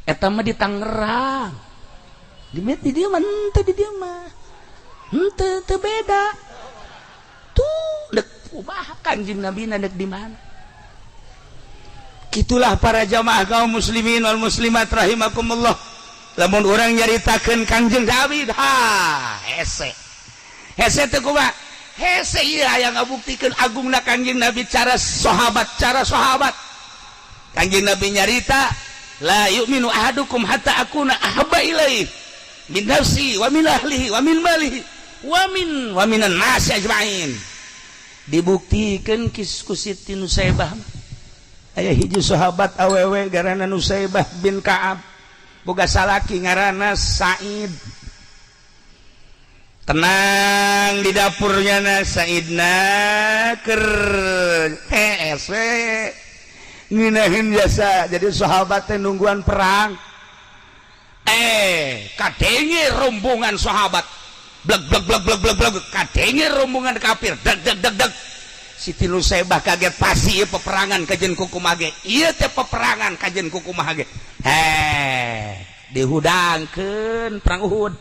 [SPEAKER 1] Eta mah di Tangerang, di dieu mah henteu, di dieu mah henteu, teu beda tuh. Dek kumaha Kanjeng Nabi dek di mana? Gitulah para jamaah kaum muslimin wal muslimat rahimakumullah. Lamun urang nyaritakeun Kangjeng Nabi, ha, hese hese teh kumaha hese. Ieu aya ngabuktikeun agungna Kangjeng Nabi, cara sahabat, cara sahabat. Kangjeng Nabi nyarita, لا يؤمن أحدكم حتى أكون أحب إليه من نفسه ومن أهله ومن ماله ومن الناس أجمعين. Dibuktikan ku Siti Nusaibah. Aya hiji sahabat awewe garana Nusaibah bin Ka'ab, boga salaki ngaranna Said. Tenang di dapurnya na Saidna keur hese ngeunaheun jasa. Jadi sahabat teh nungguan perang, eh kadenge rombongan sahabat blek blek blek blek blek blek, kadenge rombongan kafir deg deg deg deg. Siti Nusaibah kaget, pasti ieu peperangan kajen kukumaha ge, ieu teh peperangan kajen kukumaha ge. Heh, dihudangkeun perang Uhud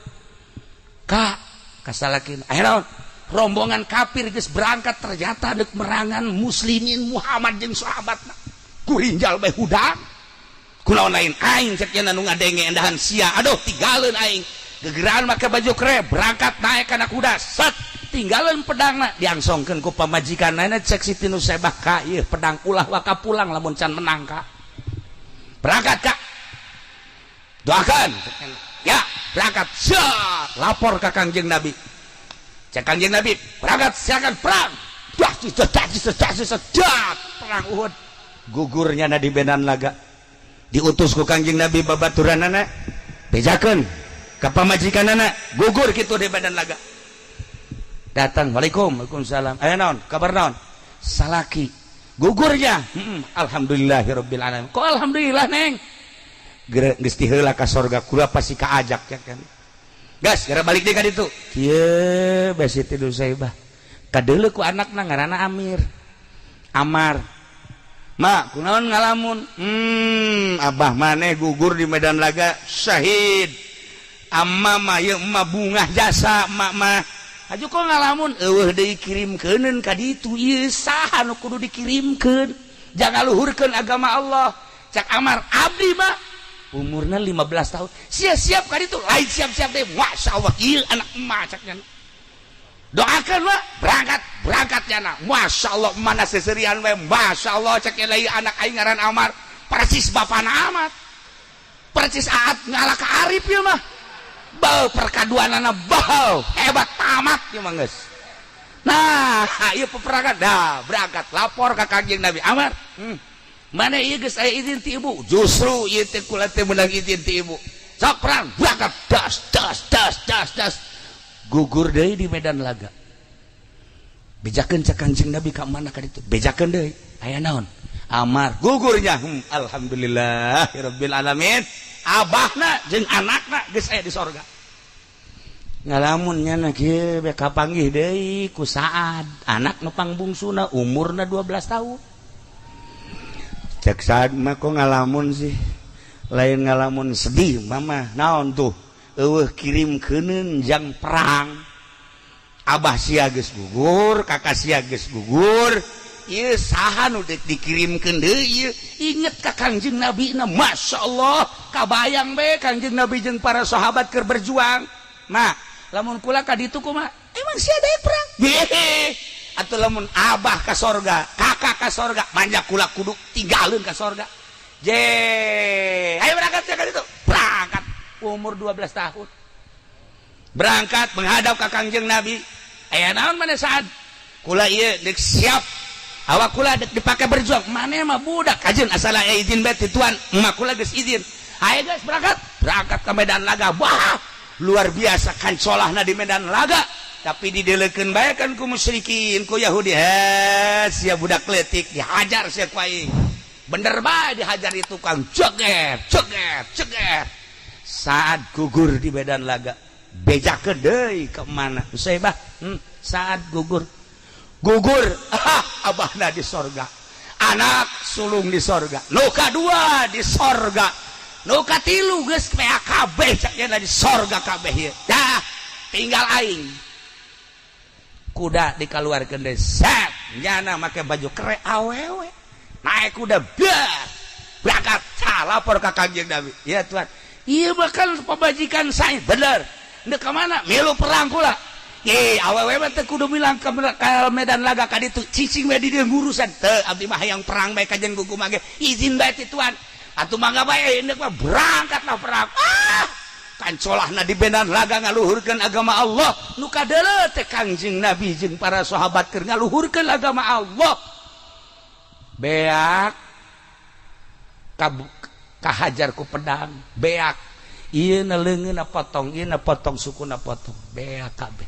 [SPEAKER 1] ka kasalakin. Akhirnya rombongan kafir geus berangkat, ternyata dek merangan muslimin Muhammad jeung sahabatna. Kurinjal bae hudang, kunaon lain aing cek nu ngadenge endahan sia. Aduh, tinggalin aing gegeran make baju krep, berangkat naik kana kuda, set. Ditinggalan pedangna, diangsongkeun ku pamajikanana. Cek Siti Nusaybah, "Ka, ieu pedang ulah waka pulang lamun can menang, Kak. Berangkat, Kak, doakan ya." Berangkat, siap, lapor ke Kangjeng Nabi. Cek Kangjeng Nabi, "Berangkat, silakan perang." Das das das das, perang Uhud. Gugurnya na di medan laga. Diutus ku Kangjeng Nabi babaturanana, bejakeun ka pamajikanana gugur kitu di medan laga. Datang, "Waalaikum." "Waalaikumsalam." "Aya naon? Kabar naon?" "Salaki gugurnya." Alhamdulillahirabbil alamin." "Kok alhamdulillah, Neng?" "Geus diheula ka sorga, kula pasti kaajak ya kan." Gas, gara balik deui ka ditu. Kieu bae Siti Nusaybah kadeuleu ku anakna ngaranna Amir. "Amar, Ma, kunaon ngalamun?" Abah maneh gugur di medan laga, syahid. Amma mah ieu emak bungah jasa emak mah. Aju kok ngalamun? Eueuh deui kirimkeuneun ka ditu. Ieu saha nu kudu dikirimkeun jangan luhurkeun agama Allah?" Cak Amar, "Abdi mah." Umurna 15 tahun. Siap-siap ka ditu, lain siap-siap deh. Masya Allah, ieu anak emak, caknya. "Doakan, Pak." Berangkat, berangkat jana. Masya Allah, mana seserian we. Masya Allah, cek lain, anak aing ngaran Amar persis bapana amat, persis aat ngalah ka Arif ya mah. Bau perkaduanana bau hebat, tamat ya mah geus. Nah, ieu peperangan dah. Berangkat, lapor ka Kangjeng Nabi. "Amar, mana ieu geus aya izin ti ibu." "Justru ieu teh kula teh meunang izin ti ibu. Sok perang." Berangkat, das das das das das, gugur deui di medan laga. "Bejakeun," cek Kangjeng Nabi, "ka mana ka ditu? Bejakeun deui." "Aya naon?" "Amar gugurnya." Alhamdulillah rabbil alamin, abahna jeung anakna geus aya di sorga. Ngalamun nya kieu be, kapanggih deui ku Saad, anak nu pangbungsuna, umurna 12 tahun. Cek Saad mah, "Kok ngalamun sih?" "Lain ngalamun sedih, Mama. Naon tuh? Eueuh kirimkeuneun jang perang. Abah sia geus gugur, kakak sia geus gugur. Ieu saha nu deuk dikirimkeun deui ieu?" Inget ka Kangjeng Nabi na, Masya Allah, kabayang be Kangjeng Nabi jeung para sahabat keur berjuang. "Ma, lamun kula ka ditu kumaha? Emang sia daek perang?" "Hehe, atuh lamun abah ka sorga, kakak ka sorga, manja kula kudu tinggalin ka sorga." Je, ayo berangkat ya ka ditu. Berangkat umur 12 tahun, berangkat menghadap ka Kangjeng Nabi. "Aya naon mana, Saad?" "Kula ieu dek siap, awak kula dek dipake berjuang. Maneh mah budak kajeun, asal aya izin bae ti tuan. Emak kula geus izin. Ayo guys, berangkat." Berangkat ke medan laga. Wah, luar biasa kancolahna di medan laga, tapi didelekeun bae kan ku musyrikin, ku Yahudi. "He, sia budak letik, dihajar sia ku aing." Bener bae dihajar itu kang, ceger ceger ceger, saat gugur di medan laga. Bejakeun deui ke mana Usaibah? Saat gugur, gugur. Ah, abahna di sorga, anak sulung di sorga, nu kadua di sorga, nu katilu geus PAKB, caknya di sorga kabeh ieu. Dah, tinggal aing. Kuda dikaluarkeun deui, set, nyana make baju kere awewe, naik kuda, biar berangkat. Cah, lapor ka Kangjeng Nabi. "Ya tuan, iya bakal pemajikan saya bener. Ndek ka mana?" "Milu perang kula." "Ye, awewe mah teu kudu milang ka medan laga ka ditu, cicing we di dieu ngurusan." "Teu, abdi mah hayang perang bae kajen gugu mage. Izin bae ti tuan." "Atuh mangga bae indek mah." Berangkatlah perang. Ah, kancolahna di medan laga ngaluhurkeun agama Allah. Nu kadeuleu teh Kangjeng Nabi jeung para sahabat keur ngaluhurkeun agama Allah. Beak kahajar ku pedang, beak ieu na leungeunna potong, ieu na potong, sukuna potong, beak kabeh.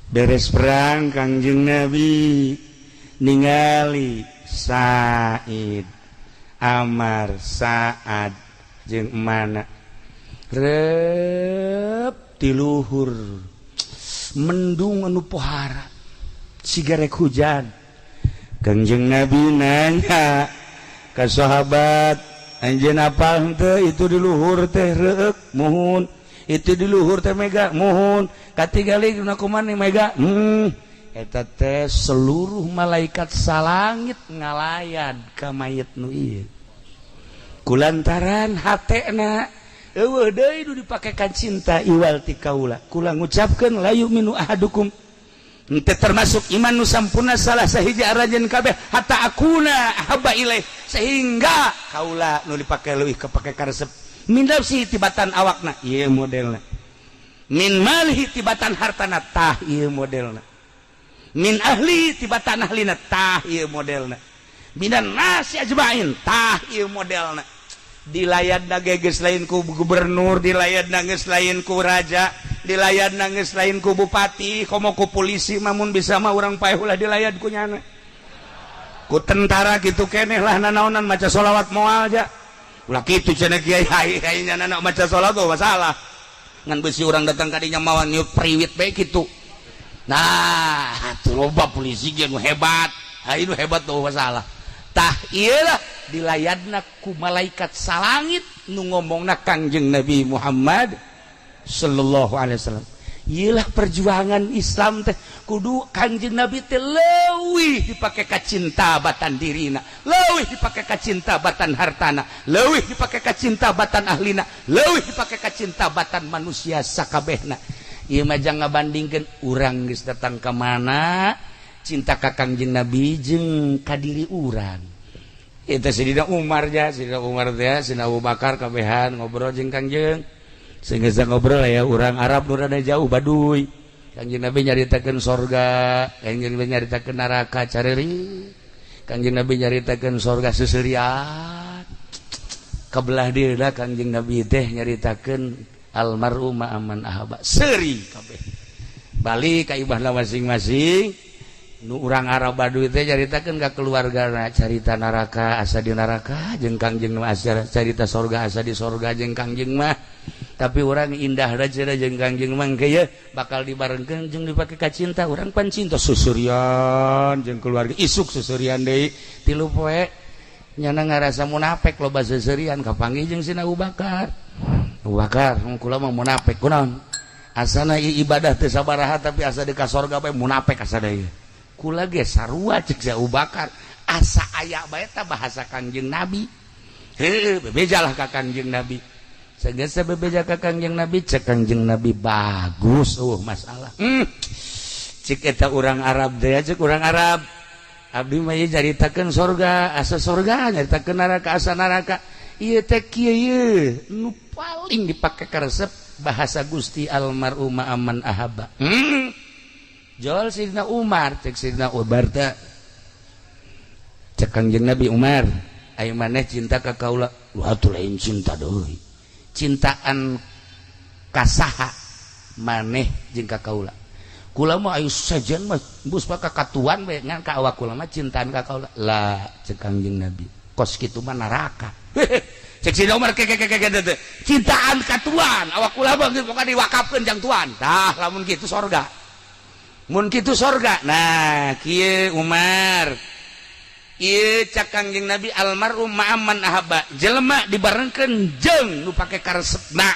[SPEAKER 1] Beres perang, Kangjeng Nabi ningali Said, Amar, Saad jeung mana rep tiluhur mendung anu pohara sigarek hujan. Kangjeng Nabi nanya ka sahabat, "Anjeun apal henteu itu di luhur teh reuk?" "Muhun." "Itu di luhur teh mega?" "Muhun." "Katingali dina kumaha mega?" Eta teh seluruh malaikat salangit ngalayan ka mayit nu ieu kulantaran hatena eueuh deui nu dipake kan cinta iwal ti kaula. Kula ngucapkeun la yu'minu ahadukum." Ente termasuk iman nu sampurna salah sahiji aranjeun kabeh hatta akuna ahabba ilaih, sehingga kaula nu dipake leuwih kapake karesep, min nafsi, tibatan awakna, ieu modelna, min malihi, tibatan hartana, tah ieu modelna, min ahli, tibatan ahlina, tah ieu modelna, minan nasi ajmain, tah ieu modelna. Dilayat geus lain ku gubernur, dilayat geus lain ku raja, dilayat geus lain ku bupati, komo ku polisi. Mamun bisa mah urang paeh ulah dilayat ku nyana, ku tentara gitu keneh lah. Nanaonan maca sholawat moal ja, ulah kitu cenah kiai. Ai nyana maca sholawat oh masalah, ngan besi urang datang kadinya mawa niup priwit bae kitu. Nah, tuh loba polisi ge nu hebat. Ha, nu hebat tuh masalah. Tah, iyalah dilayadna ku malaikat salangit nu ngomongna Kangjeng Nabi Muhammad sallallahu alaihi wasallam. Iyalah perjuangan Islam teh kudu Kangjeng Nabi teh leuwih dipake kacinta batan dirina, leuwih dipake kacinta batan hartana, leuwih dipake kacinta batan ahlina, leuwih dipake kacinta batan manusia sakabehna. Ieu mah jangan ngabandingkeun urang geus datang ka mana cinta ka Kangjeng Nabi jeung ka diri urang. Itu Sidina Umar ya, Sidina Umar teh, Sidina Abu Bakar kabehan ngobrol jeung Kangjeng. Sehingga ngobrol ya urang Arab nu rada jauh Baduy. Kangjeng Nabi nyaritakeun sorga, Kangjeng Nabi nyaritakeun neraka careri. Kangjeng Nabi nyaritakeun sorga seserian. Kebelah dieuna Kangjeng Nabi teh nyaritakeun almar'u ma'aman ahaba. Seuri kabeh. Balik ka ibahna masing-masing. Nu urang Arab Baduy teh nyaritakeun ka keluargana carita neraka asa di neraka jeung Kangjeng mah, carita sorga asa di sorga jeung Kangjeng mah. Tapi urang indah cenah jeung Kangjeng mah ye bakal dibarengkeun jeung dipake kacinta. Urang pan cinta susurian jeung keluarga, isuk susurian deui 3 poe. Nyana ngarasa munafik, loba seserian, kapanggih jeung Sina Abu Bakar. Abu Bakar, kula mah munafik kunaon? Asana ibadah teu sabaraha, tapi asa di ka sorga bae. Munafik asa deui kula ge sarua, cek si Abu Bakar. Asa aya bae ta bahasa Kangjeng Nabi. Heuh, bebejalah ka Kangjeng Nabi. Sageus bebeja ka Kangjeng Nabi, cek Kangjeng Nabi, "Bagus, oh masalah." Cek eta urang Arab teh, cek urang Arab, "Abdi mah ieu caritakeun sorga asa sorga, nyaritakeun neraka asa neraka. Ieu teh kieu, ieu nu paling dipake karesep bahasa Gusti, almar'u ma'aman ahabba." Jol Sidina Umar, cek Sidina Umar teh, cek Kangjeng Nabi, "Umar, ayo maneh cinta ka kaula?" "Lu atuh lain cinta deui, cintaan kasaha maneh jeung ka kaula? Kula mah ayo sejen mah bus ka katuan bae, ngan ka awak kula mah cintaan ka kaula lah." Cek Kangjeng Nabi, "Kos kitu mah neraka." Cek Sidina Umar, ke ke ke ke cintaan ka tuan, awak kula mah geus pokokna diwakafkeun jang tuan. Tah, lamun kitu sorga, mun kitu sorga. Nah, kieu Umar, ieu cak Kangjeng Nabi, almar'u ma'aman ahabba, jelema dibarengkeun jeung nu pake karesepna.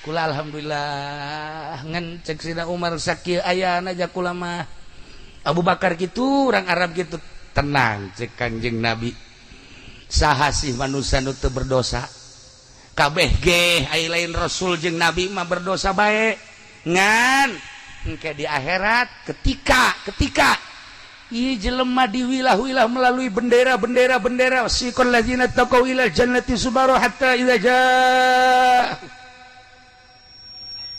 [SPEAKER 1] Kula alhamdulillah. Ngan cek Sina Umar, sakieu ayana ja kula mah. Abu Bakar kitu, orang Arab gitu. "Tenang," cek Kangjeng Nabi, "saha sih manusia nu teu berdosa? Kabeh ge ai lain rasul jeung nabi mah berdosa bae. Ngan engke di akhirat ketika ketika ieu jelema diwilah-wilah melalui bendera-bendera bendera, siqal ladzina taqaw ila jannati zumara hatta idza jaa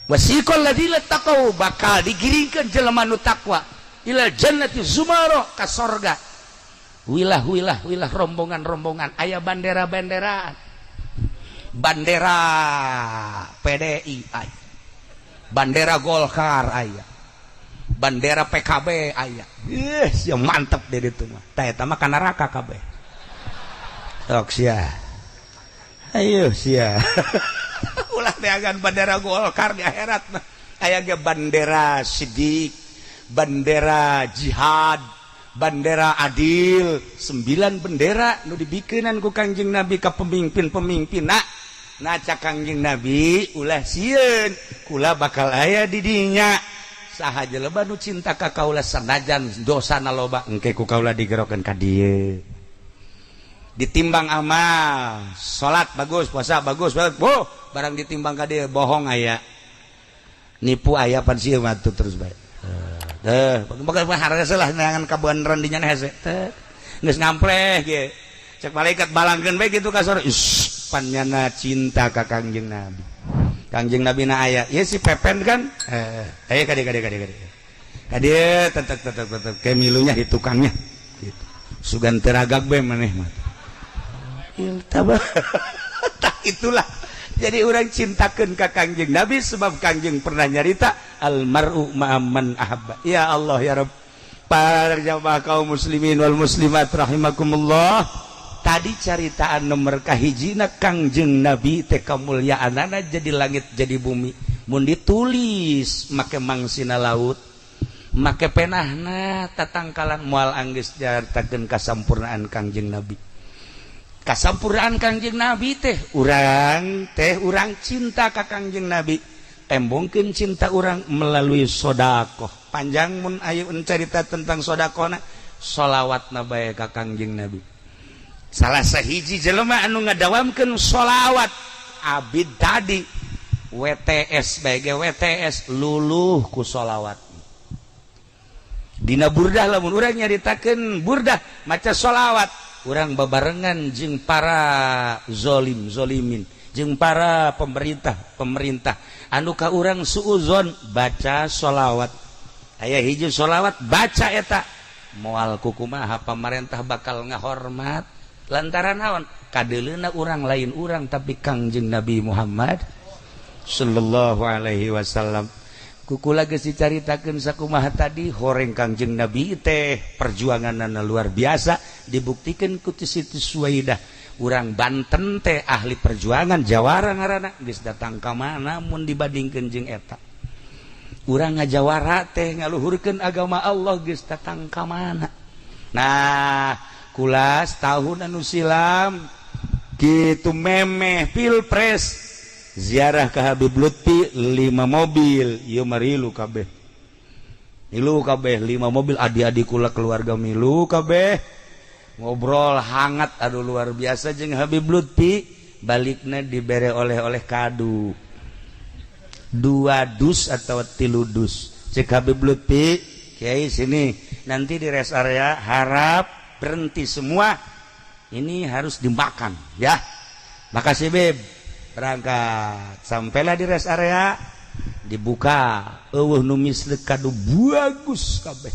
[SPEAKER 1] wasiqal ladzina taqaw, bakal digiringkeun jelema nu takwa ila jannati zumara, ka sorga, wilah-wilah wilah, rombongan-rombongan, aya bandera-bandera, bandera PDI aya, bandera Golkar aya, bandera PKB aya. Ih, sia mantep deh itu mah. Tah, eta mah ka neraka kabeh. Sok sia, ayo sia, ulah neangan bandera Golkar di akhirat mah. Aya ge bandera sidik, bandera jihad, bandera adil, sembilan bendera nu dibikenan ku Kangjeng Nabi ka pemimpin-pemimpin. Nah nah, cak Kangjeng Nabi, "Ulah sieun, kula bakal aya di dinya. Saha jelema nu cinta ka kaula sanajan dosana loba, engke ku kaula digerokeun ka dieu." Ditimbang amal, salat bagus, puasa bagus, boh, barang ditimbang ka dieu, bohong aya, nipu aya, pan sieun mah terus bae. Deh, pokoknya harga lah neangan kabeneran dinya hese. Teh geus ngampleh ge. Cek malaikat balangkeun bae kitu ka sore. Ish, panyana cinta ka Kangjeng Nabi. Kangjeng Nabi na aya. Ieu si Pepen kan? Eh, kade kade kade kade. Kade tetek tetek tetek ke milunya di tukangnya. Gitu. Sugan teragak bae maneh mah. Tabah. Tak itulah. Jadi orang cintakan ke Kangjeng Nabi sebab Kangjeng pernah nyarita almaru ma'aman ahabba. Ya Allah ya Rabb. Para jamaah kaum muslimin wal muslimat rahimakumullah. Tadi caritaan nomor kahijina Kangjeng Nabi teh kamulyaanana jadi langit jadi bumi. Mun ditulis make mangsina laut, make penahna tatangkalan moal anggeus nyaritakeun kasampurnaan Kangjeng Nabi. Kasampurnaan Kangjeng Nabi teh urang cinta ka Kangjeng Nabi, tembongkeun cinta urang melalui sodakoh. Panjang mun ayo cerita tentang sodakohna, solawatna bae ka Kangjeng Nabi. Salah sahiji jelema anu ngadawamkeun solawat abid tadi WTS bae ge WTS luluh ku solawat. Dina burdah lamun urang nyaritakeun burdah maca solawat, urang babarengan jeung para zolim zolimin, jeung para pemerintah pemerintah anu ka urang suuzon, baca sholawat. Aya hiji sholawat, baca eta moal kukumaha pamarentah bakal ngahormat, lantaran naon? Kadeleuna urang lain urang tapi Kangjeng Nabi Muhammad sallallahu alaihi wasallam. Kukula geus dicaritakeun sakumaha tadi horeng Kangjeng Nabi teh perjuanganna luar biasa, dibuktikan ku Siti Suwaidah. Urang Banten teh ahli perjuangan, jawara ngaranna, geus datang ka mana mun dibandingkeun jeung eta. Urang ngajawara teh ngaluhurkeun agama Allah geus datang ka mana. Nah, kulas tahun anu silam kitu memeh pilpres ziarah ke Habib Lutfi 5 mobil, ieu marilu kabeh, milu kabeh 5 mobil, adik-adik kula keluarga milu kabeh, ngobrol hangat, aduh luar biasa jeung Habib Lutfi. Balikna dibere oleh-oleh kadu 2 dus atau 3 dus. Cek Habib Lutfi, "Kiai, sini, nanti di rest area harap berhenti semua, ini harus dimakan ya." "Makasih, Bib." Berangkat, sampailah di rest area, dibuka, eueuh nu misleuk, kadu bagus kabeh,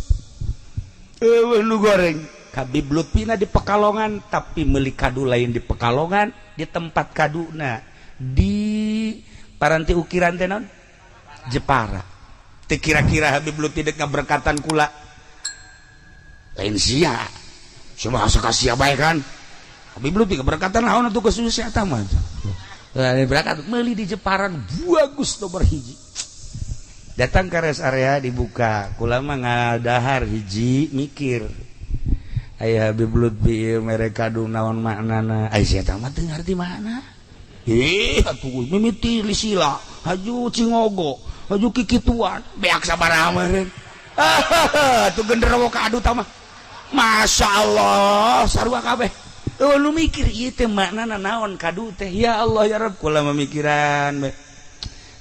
[SPEAKER 1] eueuh nu goreng. Habib Lutfina di Pekalongan, tapi meuli kadu lain di Pekalongan, di tempat kaduna di paranti ukiran teh naon, Jepara. Teu kira-kira Habib Lutfi dek ngaberkatan kula, lain sia coba asa sia bae kan. Habib Lutfi keberkatan naon atuh ke sia eta mah. Berangkat meuli di Jepara bagus nomor hiji, datang ke rest area, dibuka, kula mah ngadahar hiji mikir, aya Habib Lutfi mere kadu naon maknana? Ai sia mah teu ngarti makna. Ih atuh mimiti lisila haju cingogo haju kikituan beak sabaraha meureun. Ah, tuh genderuwo kadu tah mah, Masya Allah, sarua kabeh. Oh, lu mikir ieu teh maknana naon kadu teh? Ya Allah ya Rabb, kula memikiran bae.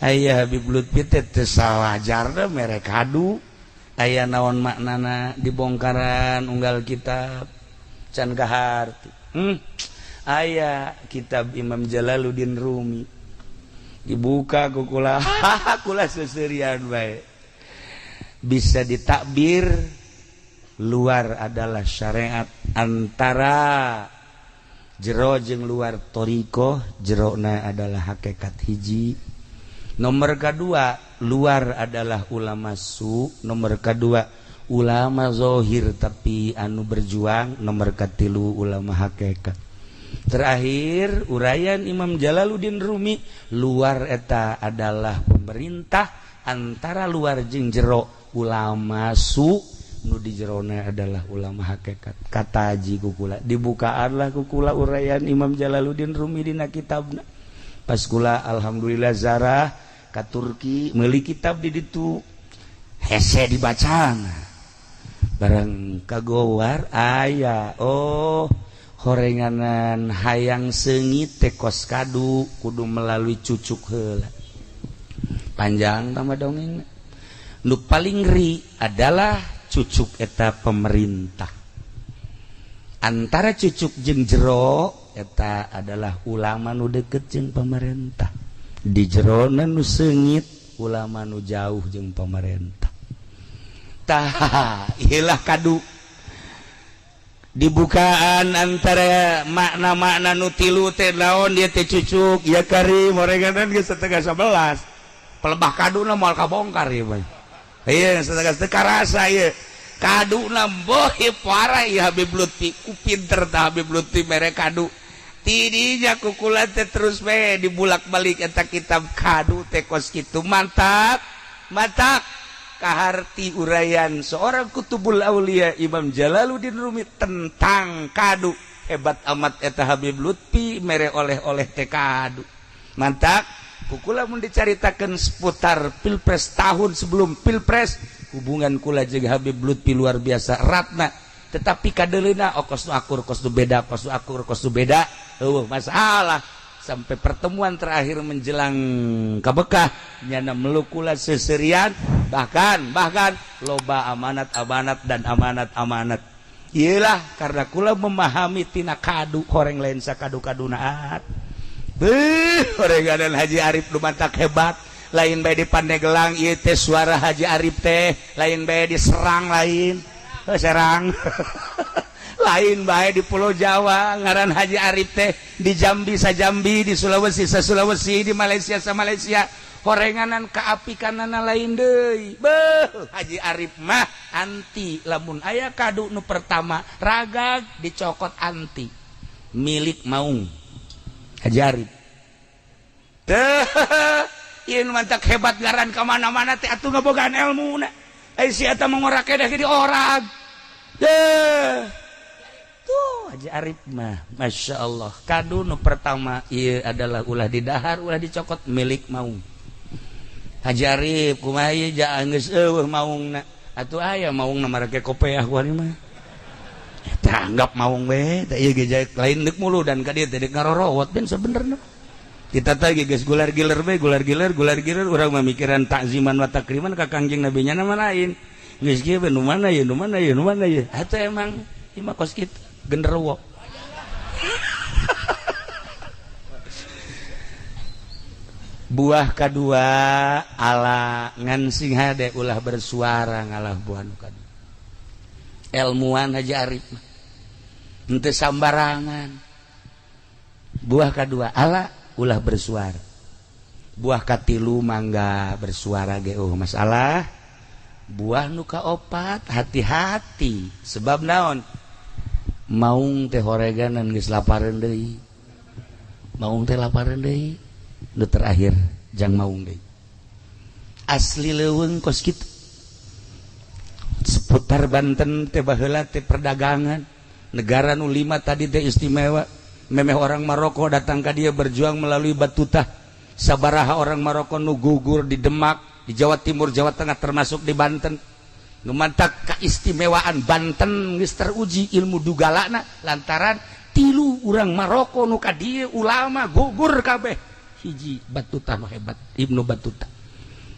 [SPEAKER 1] Aya Habib Lutfi teh teu sawajarna mere kadu, aya naon maknana? Dibongkaran unggal kitab can kaharti. Aya kitab Imam Jalaluddin Rumi, dibuka ku kula, kula seserian bae. Bisa ditakbir luar adalah syariat, antara jero jeung luar thoriqoh, jerona adalah hakikat hiji. Nomor kedua, luar adalah ulama su, nomor kedua ulama zohir tapi anu berjuang, nomor katilu ulama hakikat. Terakhir uraian Imam Jalaluddin Rumi, luar eta adalah pemerintah, antara luar jeung jero ulama su, nu di jerona adalah ulama hakikat. Kata haji kukula, dibukaanlah kukula uraian Imam Jalaluddin Rumi dina kitabna. Pas kula alhamdulillah zarah ka Turki, meuli kitab di ditu, hese dibaca barang kagowar aya, oh, horenganan hayang seungit teh kos kadu kudu melalui cucuk heula. Panjang tambah dongeng. Nu paling ngeri adalah cucuk eta pemerintah. Antara cucuk jeung jero eta adalah ulama nu deket jeung pemerintah. Di jerona nu seungit ulama nu jauh jeung pemerintah. Tah, ilah kadu dibukaan antara makna-makna nu tilu teh naon dia teh cucuk ya kari moreganan geus 10.30 pelebah kaduna moal kabongkar ieu mah. Ieu setengah teu karasa ieu kaduna boh parah ieu Habib Lutfi ku pinter tah Habib Lutfi mere kadu tidinya kukula teh terus we dibulak-balik eta kitab kadu teh kos kitu mantap mantap kaharti uraian seorang kutubul aulia Imam Jalaluddin Rumi tentang kadu. Hebat amat eta Habib Lutfi mere oleh-oleh teh kadu mantap kukula mun dicaritakeun seputar pilpres tahun sebelum pilpres hubungan kula jeung Habib Lutfi luar biasa ratna, tetapi kadeleuna oh kos nu akur kos nu beda kos nu akur kos nu beda eueuh masalah sampai pertemuan terakhir menjelang kabekah nyana melukula seserian bahkan bahkan loba amanat amanat dan amanat amanat. Iyalah karena kula memahami tina kadu horeng lain sakadu kadunaat. Beuh, horenganan Haji Arif nu mantak hebat lain bae di Pandeglang ieu teh suara Haji Arif teh lain bae di Serang lain. Heuh, Serang lain bae di Pulau Jawa ngaran Haji Arif teh di Jambi sa Jambi di Sulawesi sa Sulawesi di Malaysia sa Malaysia horenganan kaapikanana lain deui. Beuh, Haji Arif mah anti lamun aya kadu nu pertama ragag dicokot anti milik maung Haji Arif teh. Ieu nu mantak hebat ngaran ka mana-mana teh atuh ngabogaan elmuna. Ai si eta mah ngorak kedah di orag. Deh. Tuh Haji Arif mah Masya Allah kadu nu pertama ieu adalah ulah didahar ulah dicokot milik maung Haji Arif kumaha ieu ja geus eueuh maungna atuh aya maungna marake kopeah kuari mah eta anggap maung we teh ieu ge lain deuk mulu dan ka dieu teh deuk ngarorowot ben sabenerna kita teh geus gular giler we gular giler gular giler urang mah mikiran takziman wa takriman ka Kangjeng Nabi nya mah lain geus kieu we nu mana ye nu mana ye nu mana ye atuh emang ieu mah kos kitu genderuwo. Buah kedua ala ngan sing hade ulah bersuara ngalah buah nu kadua ilmuwan Haji Arif mah henteu sambarangan. Buah kedua ala ulah bersuara. Buah katilu mangga bersuara ge oh masalah. Buah nu kaopat hati-hati sebab naon maung teh horeganan geus lapareun deui maung teh lapareun deui nu terakhir jang maung deui asli leuweung kos kitu seputar Banten teh baheula teh perdagangan negara nu lima tadi teh istimewa memeh orang Maroko datang ka dia berjuang melalui Batutah sabaraha orang Maroko nu gugur di Demak di Jawa Timur Jawa Tengah termasuk di Banten. Nu mantak keistimewaan Banten geus teruji ilmu dugalana lantaran tilu urang Maroko nu ka dieu ulama gugur kabeh hiji Batutah nu hebat Ibnu Battuta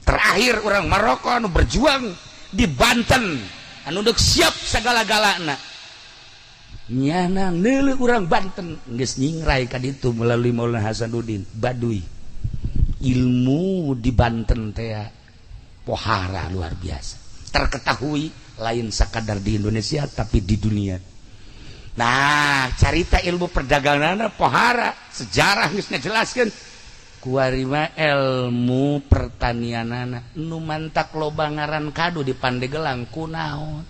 [SPEAKER 1] terakhir orang Maroko anu berjuang di Banten anu deuk siap segala-galana nyana neuleuh urang Banten geus nyingrai ka ditu melalui Maulana Hasanuddin Baduy ilmu di Banten teh pohara luar biasa terketahui lain sakadar di Indonesia tapi di dunia. Nah carita ilmu perdagangan pohara sejarah geus ngajelaskeun kuari mah ilmu pertanianana nu mantak loba ngaran kadu di Pandegelang kunaon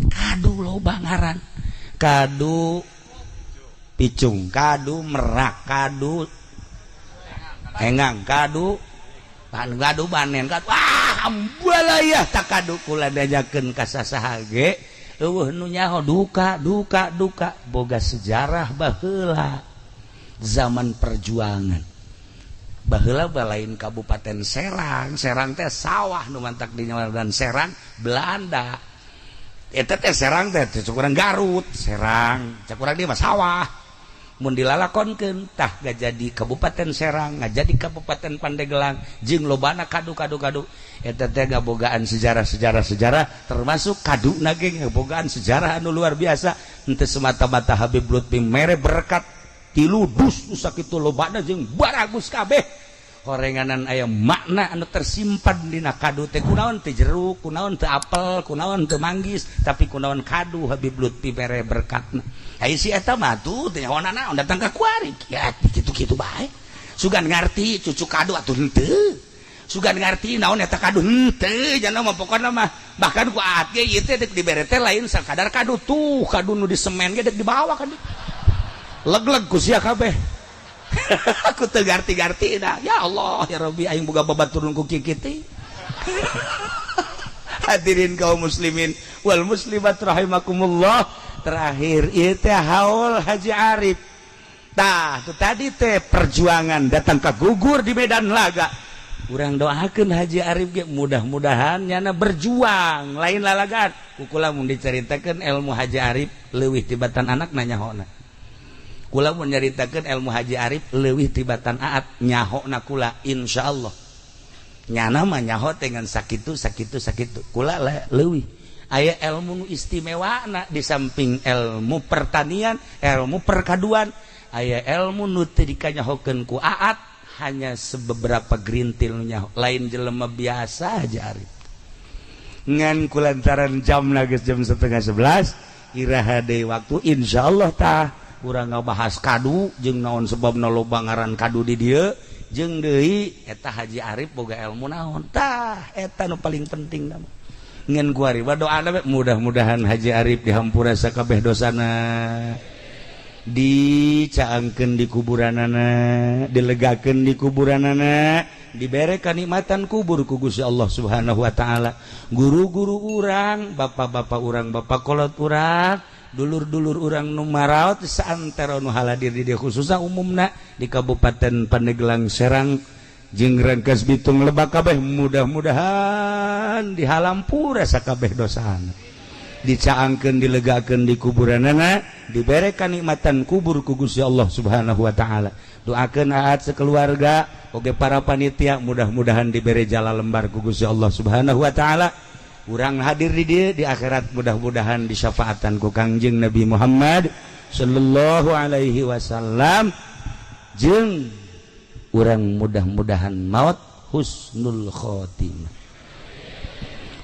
[SPEAKER 1] kadu loba ngaran kadu picung kadu merak kadu engang kadu kadu banen kadu wah ambalayah tak kadu kula diajakeun ka sasaha ge eueuh nu nyaho duka duka duka boga sejarah baheula zaman perjuangan baheula balain Kabupaten Serang Serang teh sawah nu mantak di dan Serang Belanda eta teh Serang teh cek urang Garut Serang cek urang dia mah sawah. Mun dilalakonkeun tah jadi Kabupaten Serang, jadi Kabupaten Pandeglang jeung lobana kadu-kadu kadu eta teh ngabogaan sejarah-sejarah sejarah, termasuk kadu nage ngabogaan sejarah anu luar biasa. Henteu semata-mata Habib Lutfi mere berkat tilu dus nu sakitu lobana jeung baragus kabeh horenganan, aya makna anu tersimpan dina kadu teh. Kunaon teu jeruk, kunaon teu apel, kunaon teu manggis, tapi kunaon kadu Habib Lutfi mere berkatna? Ai si eta mah tuh teh nyaho naon datang ka kuari ya kitu-kitu bae. Sugan ngarti cucu kadu atuh henteu, sugan ngarti naon eta kadu henteu, jana mah pokona mah bahkan ku aat ge ieu teh dek dibere teh lain sakadar kadu tuh, kadu nu di semen ge dek dibawa kadu leg-leg ku sia kabeh. Aku teu garti-garti dah. Ya Allah ya Rabbi, aing boga babaturun ku kikitu. Hadirin kaum muslimin wal muslimat rahimakumullah, terakhir ieu teh haul Haji Arif. Tah, tu tadi teh perjuangan datang ke gugur di medan laga. Urang doakeun Haji Arif ge mudah-mudahan nyana berjuang lain lalagan. Ku kula mun diceritakeun ilmu Haji Arif leuwih tibatan anak nanyahona. Kula mun nyaritakeun ilmu Haji Arif leuwih tibatan aat nyahona kula, insyaallah. Nyana mah nyaho dengan sakitu sakitu sakitu. Kula leuwih aya ilmu nu istimewa na di samping ilmu pertanian, ilmu perkaduan, aya ilmu nu teu dikanyahokeun ku aat, hanya sebeberapa gerintil nu nyaho. Lain jelema biasa aja Arif. Ngan kulantaran jam geus jam 10.30, iraha deui waktu insyaallah tah urang ngabahas kadu jeung naon sebabna loba ngaran kadu di dieu, jeung deui eta Haji Arif boga ilmu naon. Tah, eta nu paling penting mah. Ngan kuari doa mudah-mudahan Haji Arif dihampura sakabeh dosana, dicaangkeun di kuburanana, dilegakeun di kuburanana, dibere kanikmatan kubur ku Gusti Allah Subhanahu wa taala. Guru-guru urang, bapak-bapak urang, bapak kolot urang, dulur-dulur urang nu maraot saantero nu haladir di dieu, khususna umumna di Kabupaten Pandeglang, Serang jeung Rangkas Bitung, Lebak kabeh, mudah-mudahan dihampura sakabeh dosana, dicaangkeun, dilegakeun di kuburanana, dibere kanikmatan kubur ku Gusti Allah Subhanahu wa taala. Doakeun aat sekeluarga oge para panitia mudah-mudahan dibere jala lembar ku Gusti Allah Subhanahu wa taala. Urang hadir di dieu, di akhirat mudah-mudahan disyafaatan ku Kangjeng Nabi Muhammad sallallahu alaihi wasallam, jeung urang mudah-mudahan maut husnul khotimah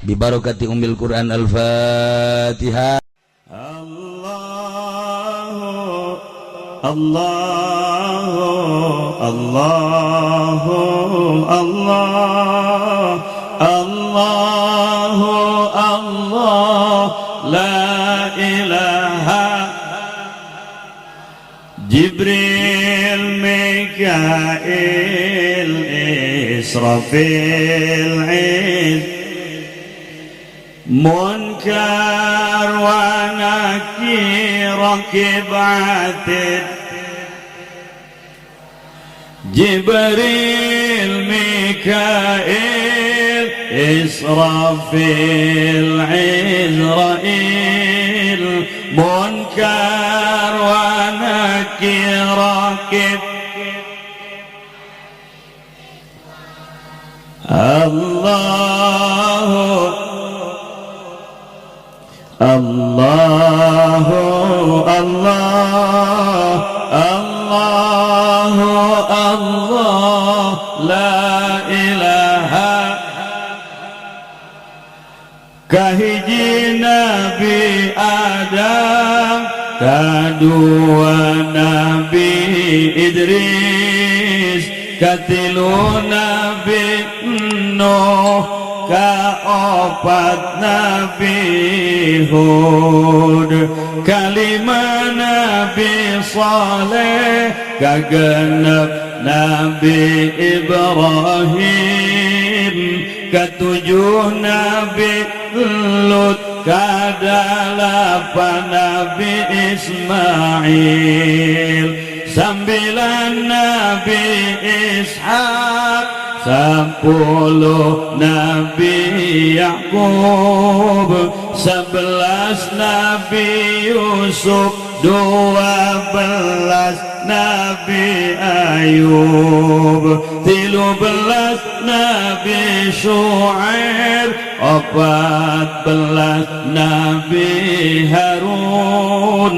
[SPEAKER 1] bi barakati ummil Quran. Al-Fatihah.
[SPEAKER 3] الله الله الله الله الله الله لا إله. جبريل، ميكائيل، إسرافيل، عز منكر ونكير، رقيب عتيد، جبريل، ميكائيل، إسرافيل، عزرائيل، منكر ونكير، رقيب. الله الله الله الله الله لا إله. Kahiji Nabi Adam, kadua Nabi Idris, katilu Nabi Nuh, kaopat Nabi Hud, kalima Nabi Saleh, kagenep Nabi Ibrahim, ketujuh Nabi Lut, kadalapan Nabi Ismail, sambilan Nabi Ishak, 10 Nabi Yakub, 11 Nabi Yusuf, 12. Nabi Ayub, 13 Nabi Syuaib, 14 Nabi Harun,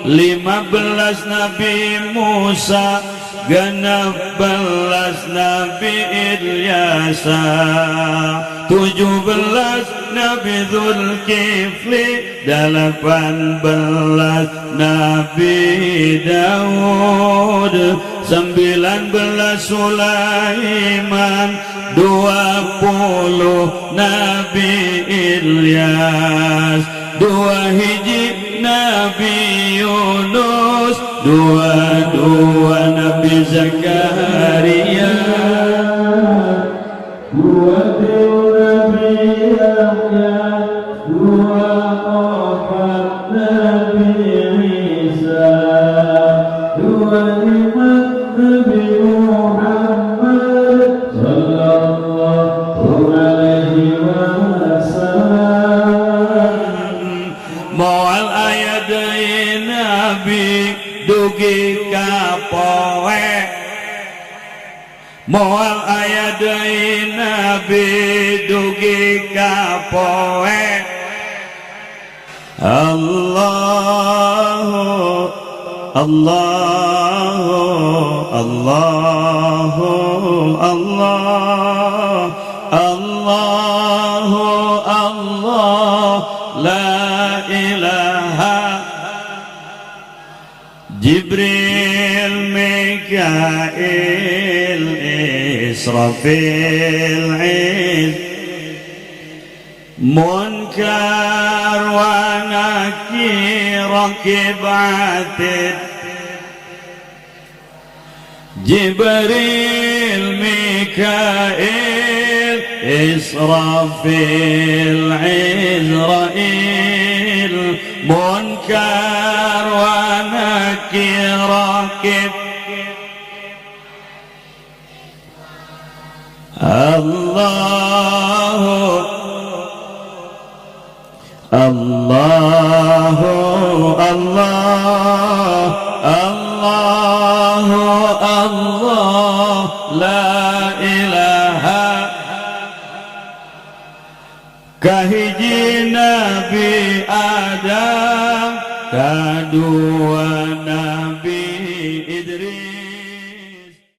[SPEAKER 3] 15 Nabi Musa, 16 Nabi Ilyasa, 17 Nabi Zulkifli, 18 Nabi Daud, 19 Sulaiman, 20 Nabi Ilyas, 2 Nabi Yunus, 22 Nabi Zakaria, 23 Nabi Yahya, 24 Nabi Isa, 25 Nabi Muhammad sallallahu alaihi wasallam. Moal aya deui nabi dugi ka poe, moal aya deui nabi dugi ka poe. Allahu Allahu Allahu Allah Allahu Allah la ilaha. Jibril, Mikail, Israfil, Munkar wa Nakir, Raqib Atid, Jibril, Mikail, Israfil, Izrail, Munkar wa Nakir, Raqib. Allahu Allahu Allah Allahu Allah la ilaha. Kahiji Nabi Adam, kadua Nabi Idris.